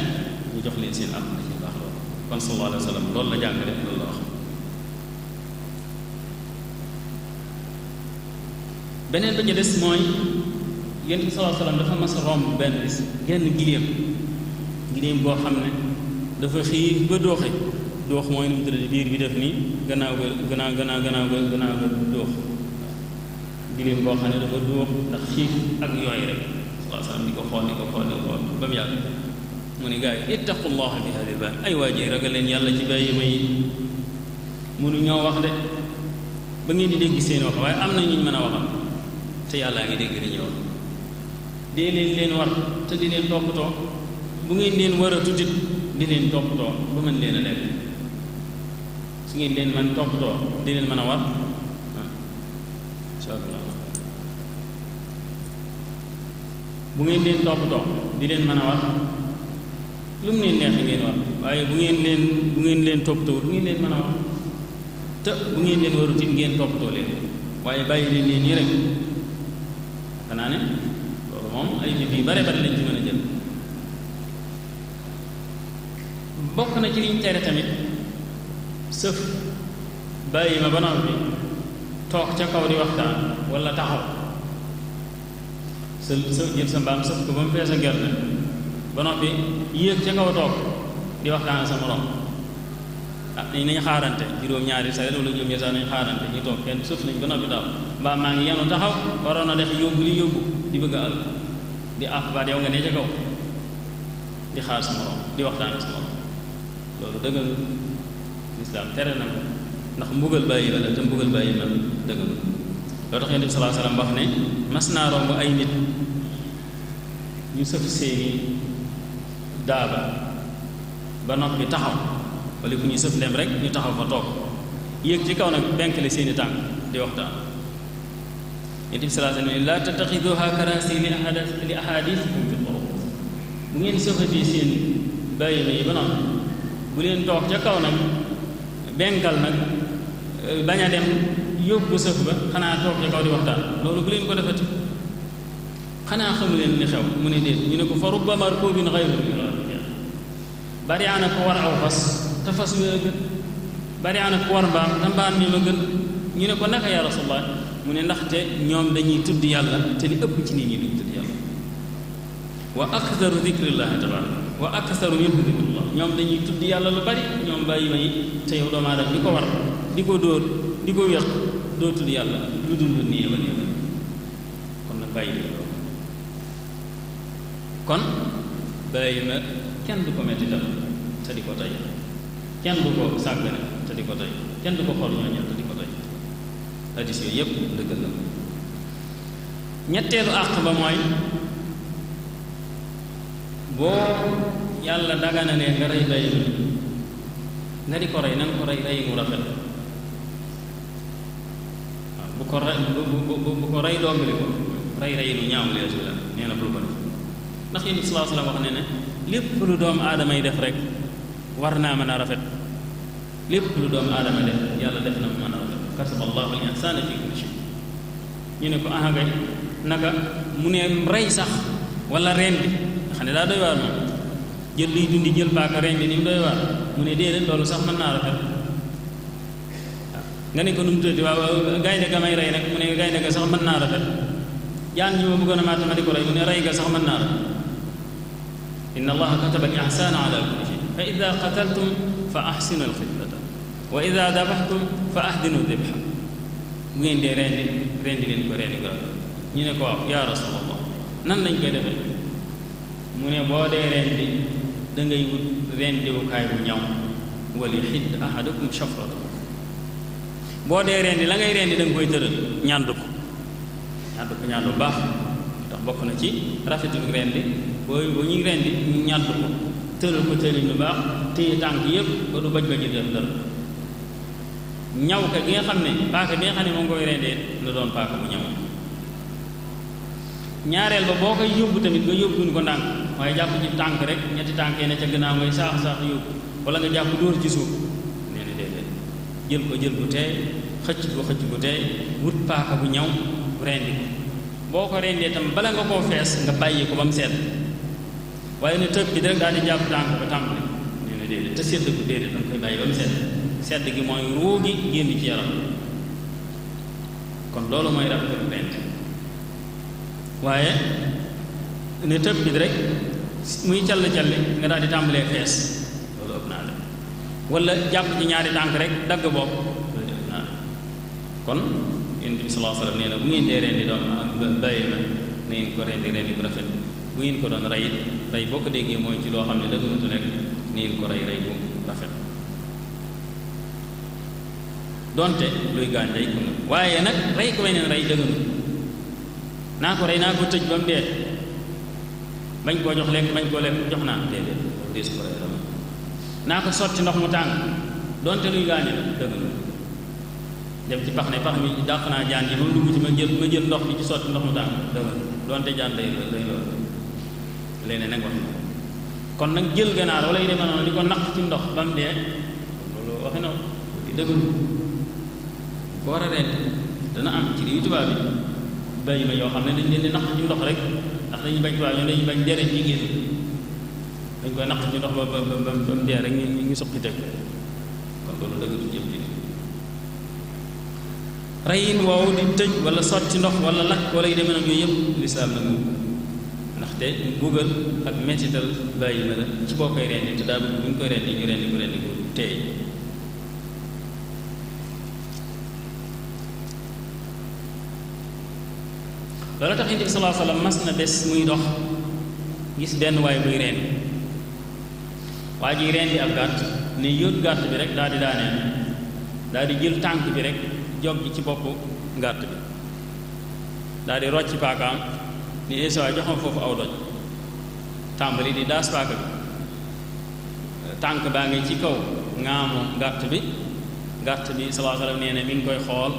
ñu jox leen seen am na ci baax loolu kon sallallahu alayhi wa sallam loolu la jàngale loolu la wax. beneen ba ca des mooy Yonent bi sallallahu alayhi wa sallam dafa mas a romb benn bis genn giléem boo xam ne dafa xiif ba dooxe doox mooy nu mu tëdd biir bi def nii gannaaw ga doox giléem boo xam ne dafa dóox ndax xiif ak yooyu rek sallallahu alayhi wa sallam di ko xool ba mu yàgg mu ne gars yi ittaqullaha fi hadhihi al-baam ay waa ji ragal leen yàlla ci bàyyi ma yi mënu ñoo wax de ba ngeen di dégg seen wax waaye am na ñu mën a waxam te yàllaa ngi dégg li ñuy wax dee leen war te di leen toppatoo bu ngeen leen war a tutit di leen toppatoo ba mën leen a lekk su ngeen leen mën toppatoo di leen mën a war bu ngeen leen toppatoo di leen mën a wax lu mu leen neexee ngeen wax waaye bu ngeen leen toppatoo du ngeen leen mën a wax te bu ngeen leen warut it ngeen toppatoo leen waaye bàyyi leen nii rek xanaa ne loolu moom ay nit yu bare bare lañ ci mën a jël. bokk na ci liñ tere tamit sëf bàyyi ma ba noppi toog ca kaw di waxtaan wala taxaw sa jël sa mbaam sëf ko ba mu fees a gerte ba noppi yéeg ca kaw toog di waxtaan sa morom nañ xaarante juróom-ñaari saa wala juróom-ñaari saa nañ xaarante ñu toog kenn sëf nañ ba noppi daw mbaam maa ngi yenu taxaw waroon a def yóbbu li yóbbu di bëgg a àll di àq baat yow nga ne ca kaw di xaar sa morom di waxtaan sa morom loolu dëggal lislaam tere na ko ndax mbugal bàyyi la te mbugal bàyyi la dëggal loo tax Yonent bi sallallahu alayhi wa sallam wax ne mas naa romb ay nit ñu sëf seeni daaba ba noppi taxaw wala ku ñuy sëf lem rek ñu taxaw fa toog yéeg ci kaw nag benkale seeni tànk di waxtaan Yonent bi sallallahu alayhi wa sallam laa tattaxiduha karaasi li ahadithikum fi turuq bu ngeen sëfatee seen bàyyi na yi ba noppi bu leen toog ca kaw nag benkal nag bañ a dem yóbbu sëf ba xanaa toog ca kaw di waxtaan loolu bu leen ko defati xanaa xamu leen li xew mu ne déet ñu ne ko fa rubba markuubin xayrun min rakiib bari ana ko war aw fas te fas wi a gën bari ana ko war mbaam te mbaam mi ma gën ñu ne ko naka ya rasulullah mu ne ndaxte ñoom dañuy tudd yàlla te li ëpp ci nit ñi duñ tudd yàlla wa aktharu dhikrillahi tabaraka wa aktharu minhu dhikrullah ñoom dañuy tudd yàlla lu bari ñoom bàyyi may te yow doomu aadama di ko war di ko dóor di ko wéq doo tudd yàlla lu dund nii ba nii kon nag bàyyi li loolu kon bàyyi na kenn du ko metti dal te di ko tey kenn du ko sàggane te di ko tey kenn du ko xool ñooñu te di ko tey hadis yooyu yépp dëggal na ñetteelu àq ba mooy boo yàlla daganalee nga rey bàyyi nga di ko rey na nga ko rey rey mu rafet waaw bu ko rey doombali ko rey lu ñaaw leesu la nee na bul ko def ndax yéen sallallahu alayhi wa sallam wax ne ne lépp lu doomu aadama yi def rek war naa mën a rafet lépp lu doomu aadama def yàlla def na mu mën a rafet kataba allahu al insana fi kulli shay ñu ne ko ahagay naka mu ne rey sax wala rendi nga xam ne daa doy waar moom jël luy dundi jël paaka rendi ni mu doy waar mu ne déedéet loolu sax mën naa rafet waaw nga ne ko nu mu tëddi waaw gaynde ga may rey nag mu ne gaynde ga sax mën naa rafet jaan ñi ma bëggoon a maata ma di ko rey mu ne rey ga sax mën naa rafet inna allaha kataba al ihsana ala kulli shay fa ida qataltum fa ahsinu al xitlata wa ida dabaxtum fa ahdinu dibha bu ngeen dee rendi leen ko rendi ko ñu ne ko waaw yaa rasulallah nan lañ koy defee mu ne boo dee rendi da ngay wut rendiwukaay bu ñaw wali xidd ahadukum shafrata boo dee rendi la ngay rendi da nga koy tëral ñàndu ko ñàndu baax tax bokk na ci rafetul rendi bu ñuy rendi ñu ñàndu ko tëral ko tëral lu baax téye tànk yëpp ba du baj baji def dara ñaw ka gi nga xam ne paaka bi nga xam ne moom koy rendee la doon paaka bu ñaw ñaareel ba boo koy yóbbu tamit nga yóbbuñ ko ndànk waaye jàpp ci tànk rek ñetti tànk yi ne ca gannaaw ngay saax yóbbu wala nga jàpp dóor ci suuf nee na déedéet jël ko teey xëcc ko teey wut paaka bu ñaw rendi ko boo ko rendee tam bala nga koo fees nga bàyyi ko ba mu sedd waaye ne tëb bi rek daal di jàpp tànk ba tàmbali nee na déedéet te sedd ko déedéet danga koy bàyyi ba mu sedd gi mooy ruu gi génn ci yaram kon loolu mooy rafetul rendi waaye ne tëb bi rek muy calli nga daal di tàmbalee fees loolu ëpp naa la wala jàpp ci ñaari tànk rek dagg bopp loolu ëpp naa la kon yonent bi sallallahu alayhi wa sallam nee na bu ngeen dee rendi doon bàyyi na ngeen ko rendi bu rafet bu ngeen ko doon rey boo ko déggee mooy ci loo xam ne dëgg nekk ngeen ko rey bu rafet donte luy gaañ day ko waaye nag rey ko weneen rey dëgg naa ko rey naa ko tëj ba mu dee bañ koo jox lekk bañ koo lekk jox naa déedéet dees ko rey dama naa ko sotti ndox mu tàng donte luy gaañe la dëgg dem ci pax ne pax mi dàq naa jaan yi moom dugg ci ma jël ndox bi ci sotti ndox mu tàng dëgg donte jaan day loolu léegi nag wax na kon nag jël ganaar wala yu demee noonu di ko naq ci ndox ba mu dee loolu waxi na dëgg ko war a rend dana am ci réew tubaab bi bàyyi ma yoo xam ne dañ leen di naq ci ndox rek ndax dañuy bañ tubaab ñoom dañuy bañ deret yi génn dañ koy naq ci ndox ba mu dee rek ñu suqi teg kon loolu dëgg du jëm ci reyin woowu di tëj wala sotti ndox wala lakk wala yu demee nag yooyu yëpp lislaam nag mu ndaxte mbugal ak mettital bàyyi ma la ci boo koy rendi te daa bu ñu koy rendi ñu rendi ko teey loolu tax Yonent bi sallallahu alayhi wa sallam mas na bés muy dox gis benn waay buy rendi waa ji rendi ab gàtt ne yóot gàtt bi rek daal di daaneel daal di jël tànk bi rek jog gi ci boppu gàtt bi daal di rocci paakaam ni eesawaay jox ma foofu aw doj tàmbali di daas paaka bi tànk baa ngi ci kaw ŋaamu gàtt bi sallallahu alayhi wa sallam nee na mi ngi koy xool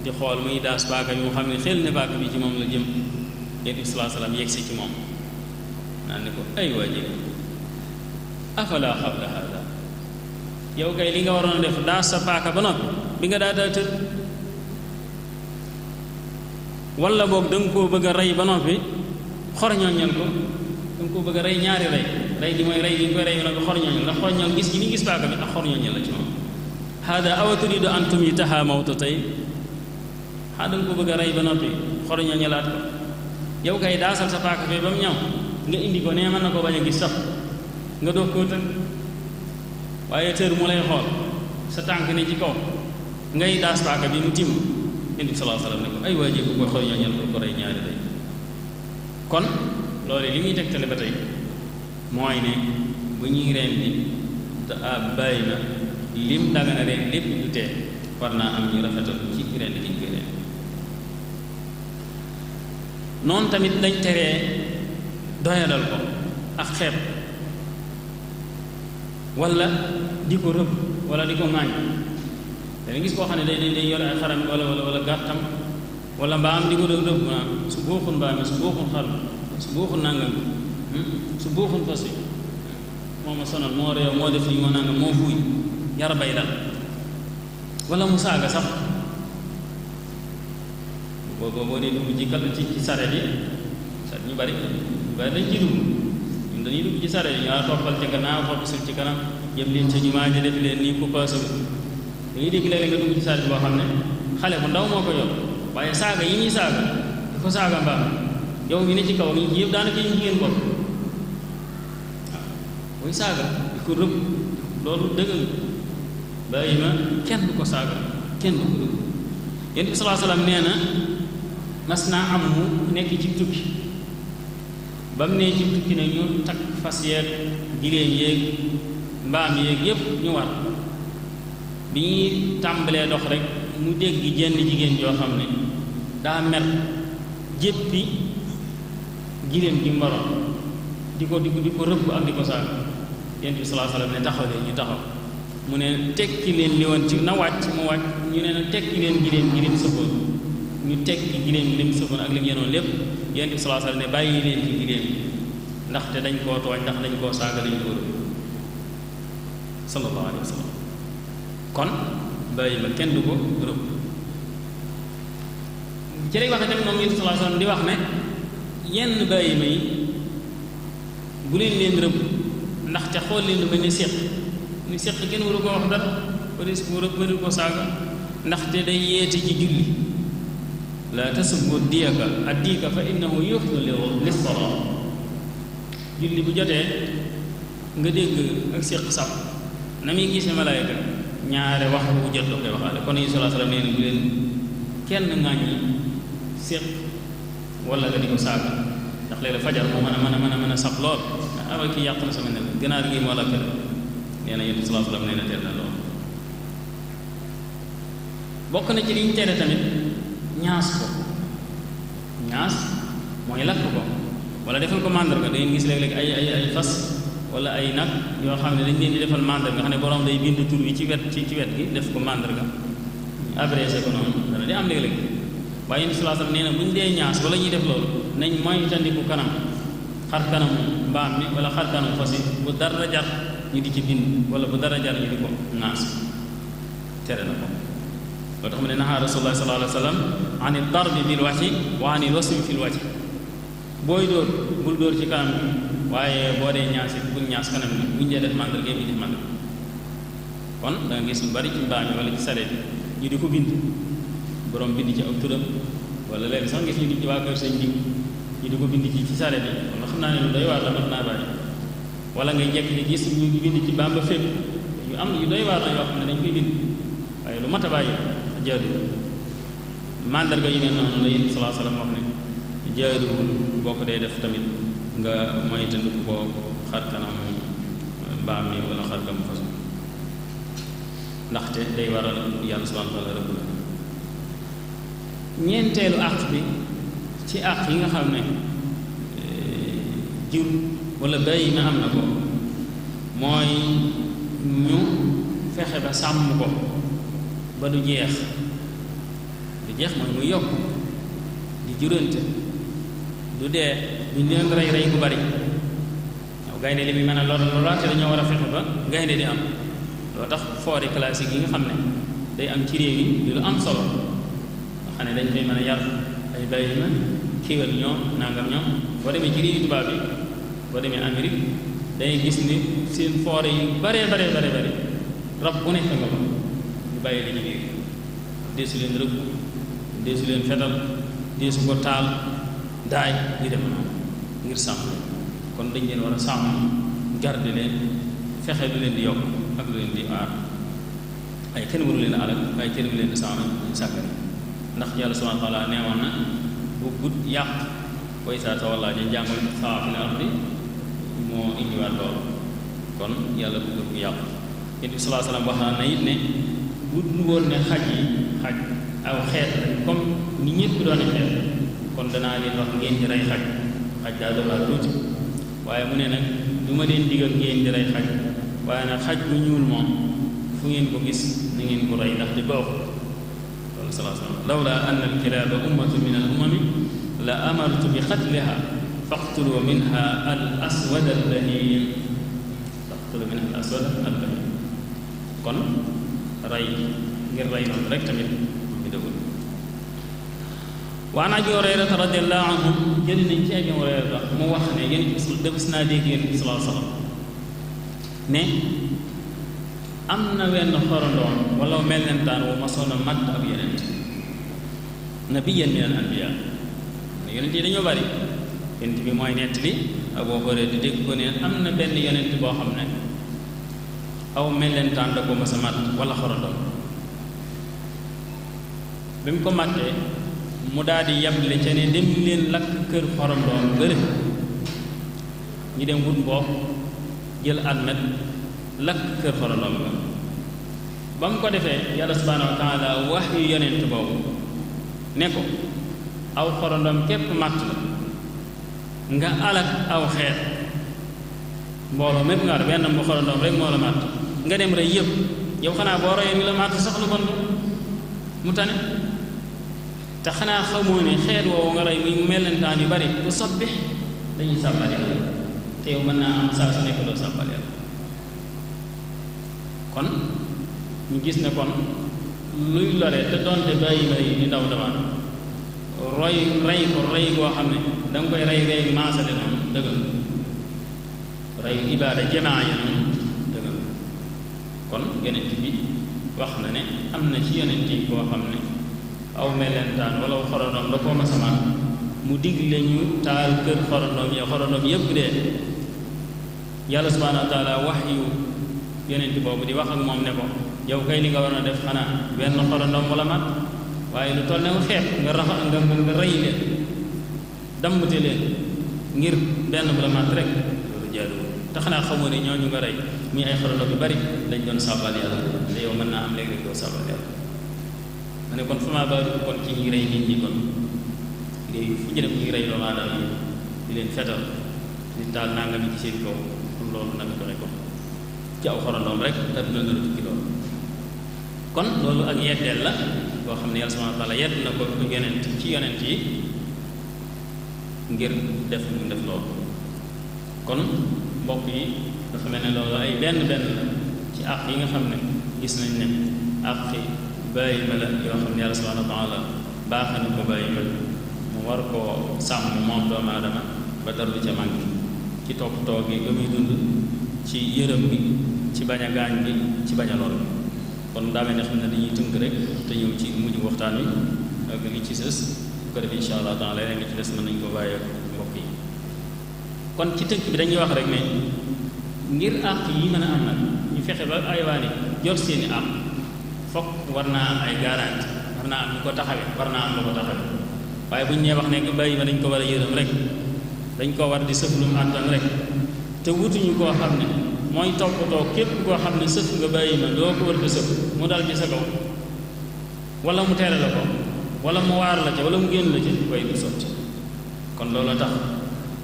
di xool muy daas paaka bi mu xam ne xel ne paaka bi ci moom la jëm Yonent bi sallallahu alayhi wa sallam yegsi ci moom naan ne ko ay waa ji afala xabla hada yow kay li nga waroon a def daas sa paaka ba noppi bi nga daa tëdd wala boog da nga koo bëgg a rey ba noppi xorñooñal ko da nga koo bëgg a rey ñaari rey gi mooy rey gi ñu koy rey nag xorñooñal ndax xorñooñal gis gi ni gis paaka bi ak xorñooñal la ci moom hada awa turidu an tumitaha mawta tey xaa danga ko bëgg a rey ba noppi xoroña ñalaat ko yow kay daasal sa paaka fee ba mu ñaw nga indi ko nee mën na ko bañ a gis sax nga doog koo tënk waaye tër mu lay xool sa tànk ne ci kaw ngay daas paaka bi mu tim indi sallallahu alayhi wasallam ne ko ay waa ji ko xoroña ñal ko rey ñaari day kon loolu li muy tegtale ba tey mooy ne bu ñuy reen bi te bàyyi na lim danga na reen lépp du tee war naa am ñu rafetal ci reen gi ñu koy reen noonu tamit lañ teree doyadal ko ak xeeb wala di ko rëbb wala di ko ŋaañ dana gis koo xam ne day yore ay xaram wala gàttam wala mbaam di ko rëbb naa su booxul mbaam mi su booxul xar su booxul nangam su booxul fas yi moo ma sonal moo réew moo def lii moo nangam moo fuuy yara bay dal wala mu saaga sax boo dee dugg ci sareet yi sareet ñu bari dañ ci dugg ñun dañuy dugg ci sareet yi ñaa toppal ci gannaaw foppisul ci kanam jëm leen ca jumaa ji def leen nii ku paasa dañuy dégg léeg-léeg nga dugg ci sareet boo xam ne xale bu ndaw moo ko yor waaye saaga yi ñuy saaga di ko saaga mbaam yow mi ne ci kaw ak ñi yëpp daanaka ñu jigéen bopp waaw booy saaga di ko rëbb loolu dëggal bàyyi ma kenn du ko saaga kenn du ko rëbb yonent bi sallallahu alayhi wasallam nee na mas naa am mu nekk ci tukki ba mu nee ci tukki ne ñu takk fas yeeg giléem yeeg mbaam yeeg yépp ñu war bi ñuy tàmbalee dox rek mu dégg jenn jigéen joo xam ne daa mer jéppi giléem gi mboroon di ko rëbb ak di ko saaga yonent bi sallallahu alayhi wasallam ne taxaw leen ñu taxaw mu ne tekki leen li woon ci na wàcc mu wàcc ñu ne na tekki leen giléem sëfoon ñu tekki giléem gi lim sëfoon ak lim yenoon lépp yonent bi sallallahu alayhi wasallam ne bàyyi leen ci giléem ndaxte dañ koo tooñ ndax dañ koo saaga dañ koo rëbb sallallahu alayhi wasallam kon bàyyi ma kenn du ko rëbb ci lay waxe tamit moom yonent bi sallallahu alayhi wasallam di wax ne yenn bàyyi ma yi bu leen leen rëbb ndaxte xool leen lu mel ni séq ni séq kenn waru ko wax dara wala ko rëbb waru ko saaga ndaxte day yeete ci julli la tasubbu diyaka addika fa innahu yuxdu lis-salaa julli bu jotee nga dégg ak séq sab na muy gisee malaayka ñaare wax bu jot la koy waxaale kon yi sallallahu alayhi wasallam nee na bu leen kenn ŋàññi séq wala nga di ko saaga ndax léeg-léeg fajar moo mën a sab lool awa kii yàq na sama ne ganaar gi moo la kër nee na yonent sallallahu alayhi wasallam nee na teel na lool bokk na ci liñ tere tamit ñaas ko ñaas mooy lakk ko wala defal ko màndarga da ngeen gis léeg-léeg ay fas wala ay nag yoo xam ne dañ leen di defal màndarga nga xam ne borom day bind tur wi ci wet gi def ko màndarga abrégé ko noonu dana di am léeg-léeg waaye yonent sallallahu alayhi wasallam nee na bu ñu dee ñaas wala ñuy def loolu nañ moytandiku kanam xar kanam mbaam mi wala xar kanam fas yi bu dara jar ñu di ci bind wala bu dara jar ñu di ko naas tere na ko loo tax mu ne nahaa rasulullah sallallahu alayhi wasallam an ad-darbi bil wajhi wa an al-wasmi fil wajhi booy dóor bul dóor ci kanam bi waaye boo dee ñaas it bul ñaas kanam bi buñ dee def màndarga bi def màndarga kon da nga gis lu bari ci mbaam yi wala ci sareet ñu di ko bind borom bind ci aw turam wala léegi sax gis ñu di ci waa kër sëñ diw ñu di ko bind ci sareet yi wala xam naa ne lu doy waar la mat naa bàyyi wala ngay jekk di gis ñu bind ci Bàmba fépp yu am yu doy waar la yoo xam ne dañ koy bind waaye lu mat a bàyyi jaadu mandarga yu mel noonu la yéen sallallahu alayhi wasallam wax ne jaaduwul boo ko dee def tamit nga moytandiku boo xar kanam mbaam mi wala xar kanam fas ndaxte day waral yàlla subhanahu wa ta'ala rëbb la ñeenteelu àq bi ci àq yi nga xam ne jur wala bàyyi na am na ko mooy ñu fexe ba sàmm ko ba du jeex mooy muy yokk di jurante du dee duñ leen rey bu bari waaw gaynde li muy mën a loraate dañoo war a fexe ba gaynde di am loo tax forêt classique yi nga xam ne day am ci réew yi di lu am solo nga xam ne dañ koy mën a yar ay bàyyi na kiiwal ñoom nangam ñoom boo demee ci réew yi tubaab bi boo demee Amérique day gis ni seen forêt yu bare rab bu nekk nga ko bàyyi la ci biir deesu leen rëbb deesu leen fetal deesu ko taal daay di dem ngir sàmm kon dañ leen war a sàmm garde leen fexe lu leen di yokk ak lu leen di aar ay kenn waru leen alal waaye kenn waru leen di sàmm sàggane ndax yàlla subhanahu wa taala neewoon na bu gudd yàq way saa tawallaa ja jàngal saa fi na ardi moo indiwaat loolu kon yàlla bëgg bu yàqu yonent bi sallallahu alayhi wasallam wax na it ne bu dul woon ne xaj aw xeet comme ni ñëpp doon xeet kon danaa leen wax ngeen di rey xaj daa doon tuuti waaye mu ne nag du ma leen digal ngeen di rey xaj waaye nag xaj bu ñuul moom fu ngeen ko gis na ngeen ko rey ndax di baaxul loolu sallallahu alayhi wasallam lawla anna al-kilaaba ummatun min al-umami la amartu bi qatliha faqtulu minha al-aswad al-bahim kon rey ngir rey noonu rek tamit bi dëggul wa an Abi Hurayrata radiyallahu anhu jëli nañ ci Abi Hurayra mu wax ne yéen defis naa dégg yéen bi sallallahu alayhi wasallam ne am na wenn xorondoon wala mellentaan wu masoon a mat ab yonent nabiyyan min al anbiya yonent yi dañoo bari yonent bi mooy nettali Abu Hurayra di dégg ko ne am na benn yonent boo xam ne aw mellentaan da ko mas a mat wala xorondoon bi mu ko màttee mu daal di yable ca ne dem leen lakk kër xorondoon bëri ñu dem wut mboox jël almet lakk kër xorondoon ba mu ko defee yàlla subhaanahu wa taala wax yu yonent boobu ne ko aw xorondoom képp màtt la nga alak aw xeet mbooloo mépp nga benn mu xorondoom rek moo la màtt nga dem rey yëpp yow xanaa boo reyee ni la màtt sax lu bon mu tane te xanaa xamoo ne xeet woowu nga rey muy mellentaan yu bari bu sabbi dañuy sàbbal yàlla te yow mën naa am saa su nekk doo sàbbal yàlla kon ñu gis ne kon luy lore te doonte bàyyi bari di daw dawaan rey ko rey goo xam ne da nga koy rey maasale noonu dëggal rey ibaada jamaa ya noonu dëggal kon yonent bi wax na ne am na ci yonent yi koo xam ne aw melentaan wala xorondoom da koo masamaan mu digle ñu taal kër xorondoom yépp dee yàlla subhaanahu wa taala wax yu yonent boobu di wax ak moom ne ko yow kay li nga war a def xanaa benn xorondoom wala mat waaye lu toll ne xeet nga rey leen dammte leen ngir benn bu la mat rek loolu jaaduwul te xanaa xamoo ne ñooñu nga rey muy ay xorondoom yu bari lañ doon sàbbal yàlla te yow mën naa am léegi rek doo sàbbal yàlla ma ne kon fama baalu kon ci ñi rey nit ñi kon léegi fu ñu dem ñu rey doomu aadama yi di leen fetal di taal nangam yi ci seen kaw kon loolu naka doxe kon ci aw xorondoom rek adduna nga tukki loolu kon loolu ak yeddeel la boo xam ne yàlla subhanahu wa taala yedd na ko yonent ci yonent yi ngir def mu def loolu kon mbokk yi dafa mel ne loolu ay benn la ci àq yi nga xam ne gis nañ ne àq bàyyi ma la yoo xam ne yàlla subhanahu wa taala baax na ko bàyyi ma mu war koo sàmm moom doomu aadama ba dara du ca manqué ci toppatoo gi ba muy dund ci yërëm gi ci bañ a gaañ bi ci bañ a lor bi kon daa mel ne xam ne dañuy tënk rek te ñëw ci mujj waxtaan wi ak li ci sës bu ko defee insha allah taala leneen li ci des mën nañu ko bàyyi ak mbokk yi kon ci tënk bi dañuy wax rek ne ngir àq yi mën a am nag ñu fexe ba aywaani jot seeni àq fokk war naa am ay garanti war naa am ñu ko taxawee war naa am lu ko taxawee waaye bu ñu nee wax ne nga bàyyi ma dañ ko war a yërëm rek dañ ko war di sëf lu mu àttan rek te wutuñu koo xam ne mooy toppatoo képp koo xam ne sëf nga bàyyi ma doo ko war di sëf mu dal ci sa kaw wala mu tere la ko wala mu waar la ca wala mu génn la ca koy du sotti kon loolu tax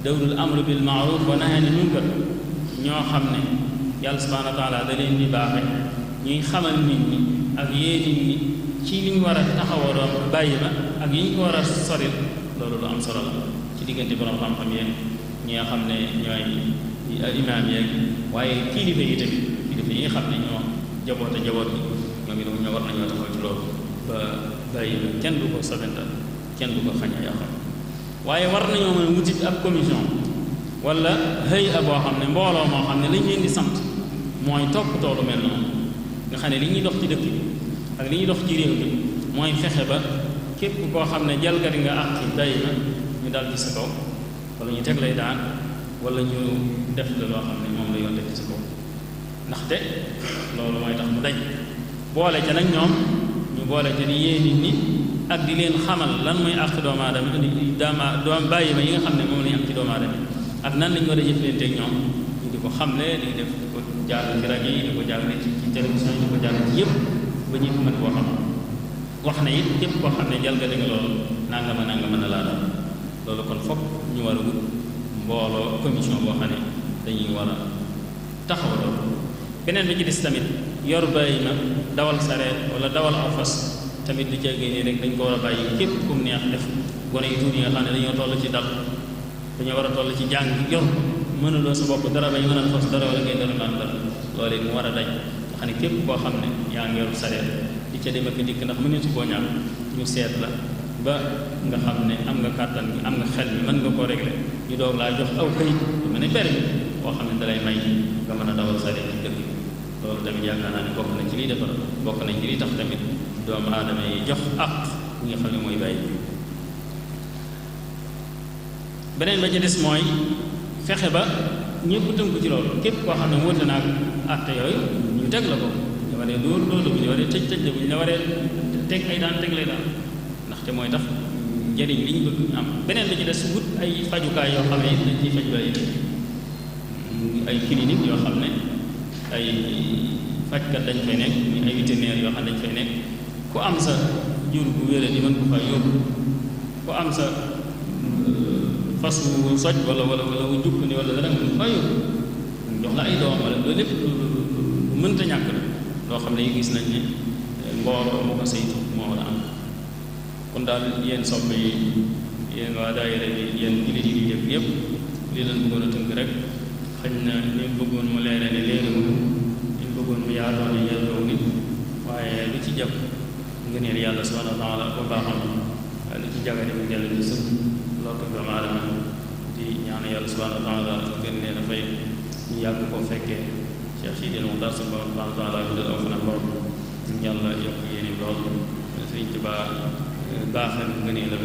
dawlul amru bil ma'ruf wa nahyi anil munkar ñoo xam ne yàlla subhanahu wa taala da leen di baaxe ñuy xamal nit ñi ak yee nit ñi ci li ñu war a taxawoo doon bàyyi ma ak yi ñu ko war a soril loolu lu am solo la ci diggante borom xam-xam yéen ñi nga xam ne ñooy imaam yeeg waaye kilifa yi tamit kilifa yi nga xam ne ñoo jaboote jaboot yi ñoom itam ñoo war nañoo taxaw ci loolu ba bàyyi ma kenn du ko sobenta kenn du ko xañ a yàqal waaye war nañoo mën a wuti ab commission wala xëy a boo xam ne mbooloo moo xam ne lañ leen di sant mooy toppatoo lu mel noonu nga xam ne li ñuy dox ci dëkk bi ak li ñuy dox ci réew mi mooy fexe ba képp koo xam ne jalgati nga àq ci bay na ñu dal ci sa kaw wala ñu teg lay daan wala ñu def la loo xam ne moom la yoon teg ci sa kaw ndaxte loolu mooy tax mu dañ boole ca nag ñoom ñu boole ca di yee nit ñi ak di leen xamal lan mooy àq doomu aadama doom bàyyi ma yi nga xam ne moom la ñu am ci doomu aadama ak nan lañu war a jëflanteeg ñoom ñu di ko xamle di def di ko jàll ci rajo yi di ko jàll ci télévision yi di ko jàll ci yëpp ba ñëpp mën koo xam wax na it képp koo xam ne jalgati nga loolu nangama na laa daal loolu kon fokk ñu war a wut mbooloo commission boo xam ne dañuy war a taxaw loolu beneen bi ci des tamit yor bàyyi na dawal sareet wala dawal aw fas tamit du jege nii rek dañ ko war a bàyyi képp ku mu neex def gone yu tuuti yi nga xam ne dañoo toll ci dal dañoo war a toll ci jàng yor mënuloo sa bopp dara ba ñu mën a fas dara wala ngay dara naan dara loolu it mu war a daj nga xam ne képp koo xam ne yaa ngi yor sareet di ca dem ak dikk ndax mu ne su koo ñàkk ñu seet la ba nga xam ne am nga kàttan bi am nga xel bi mën nga koo régler ñu doog laa jox aw këyit yu mel ne permis boo xam ne dalay may nga mën a dawal sareet ci dëkk loolu tamit yaakaar naa ne bokk na ci liy defar bokk nañ ci liy tax tamit doomu aadama yi jox ak ñi nga xam ne mooy bàyyi beneen ba ci des mooy fexe ba ñëpp tënku ci loolu képp koo xam ne wóote naa àtte yooyu ñu teg la ko ñu waree dóor dóor la bu ñu waree tëj la bu ñu la waree teg ay daan teg lay daan ndaxte mooy tax njëriñ li ñu bëgg am beneen ba ci des wut ay fajukaay yoo xam ne dañ ciy faj bàyyi ay clinique yoo xam ne ay fajkat dañ fay nekk ay vétérinaire yoo xam ne dañ fay nekk ku am sa jur bu wéré di mën ko fa yóbbu ku am sa fas wu soj wala wu jukk ni wala dara nga fa yóbbu jox la ay doom wala loolu lépp lu mënta ñàkk la loo xam ne yi gis nañ ne mbooloo moo ko saytu moo war a am kon daal yéen soppe yi yéen waa daayira bi yéen jullit yi yëpp yëpp lii leen bëggoon a tënk rek xëy na ñu bëggoon mu leere ne léegi mu ñu bëggoon mu yaatoon ne yaatoo nit waaye lu ci jàpp ngëneel yàlla subhanahu wa taala ko baaxam lu ci jagane mu dellu ci sëpp loolu doomu aadama di ñaan yàlla subhanahu wa taala gën leen a fay ñu yàgg koo fekkee Cheikh Sidil Muxtaar subhanahu wa taala bi dal aw fana borom yàlla yokk yéeni lool Sëriñ Tuubaa baaxam ngëneelam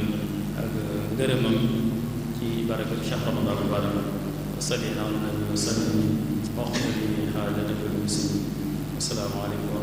ak ngërëmam ci barakatu Cheikh Ramadan mubarak salli ala nabi wa sallam waxtu li xaajata fi muslim assalaamu aleykum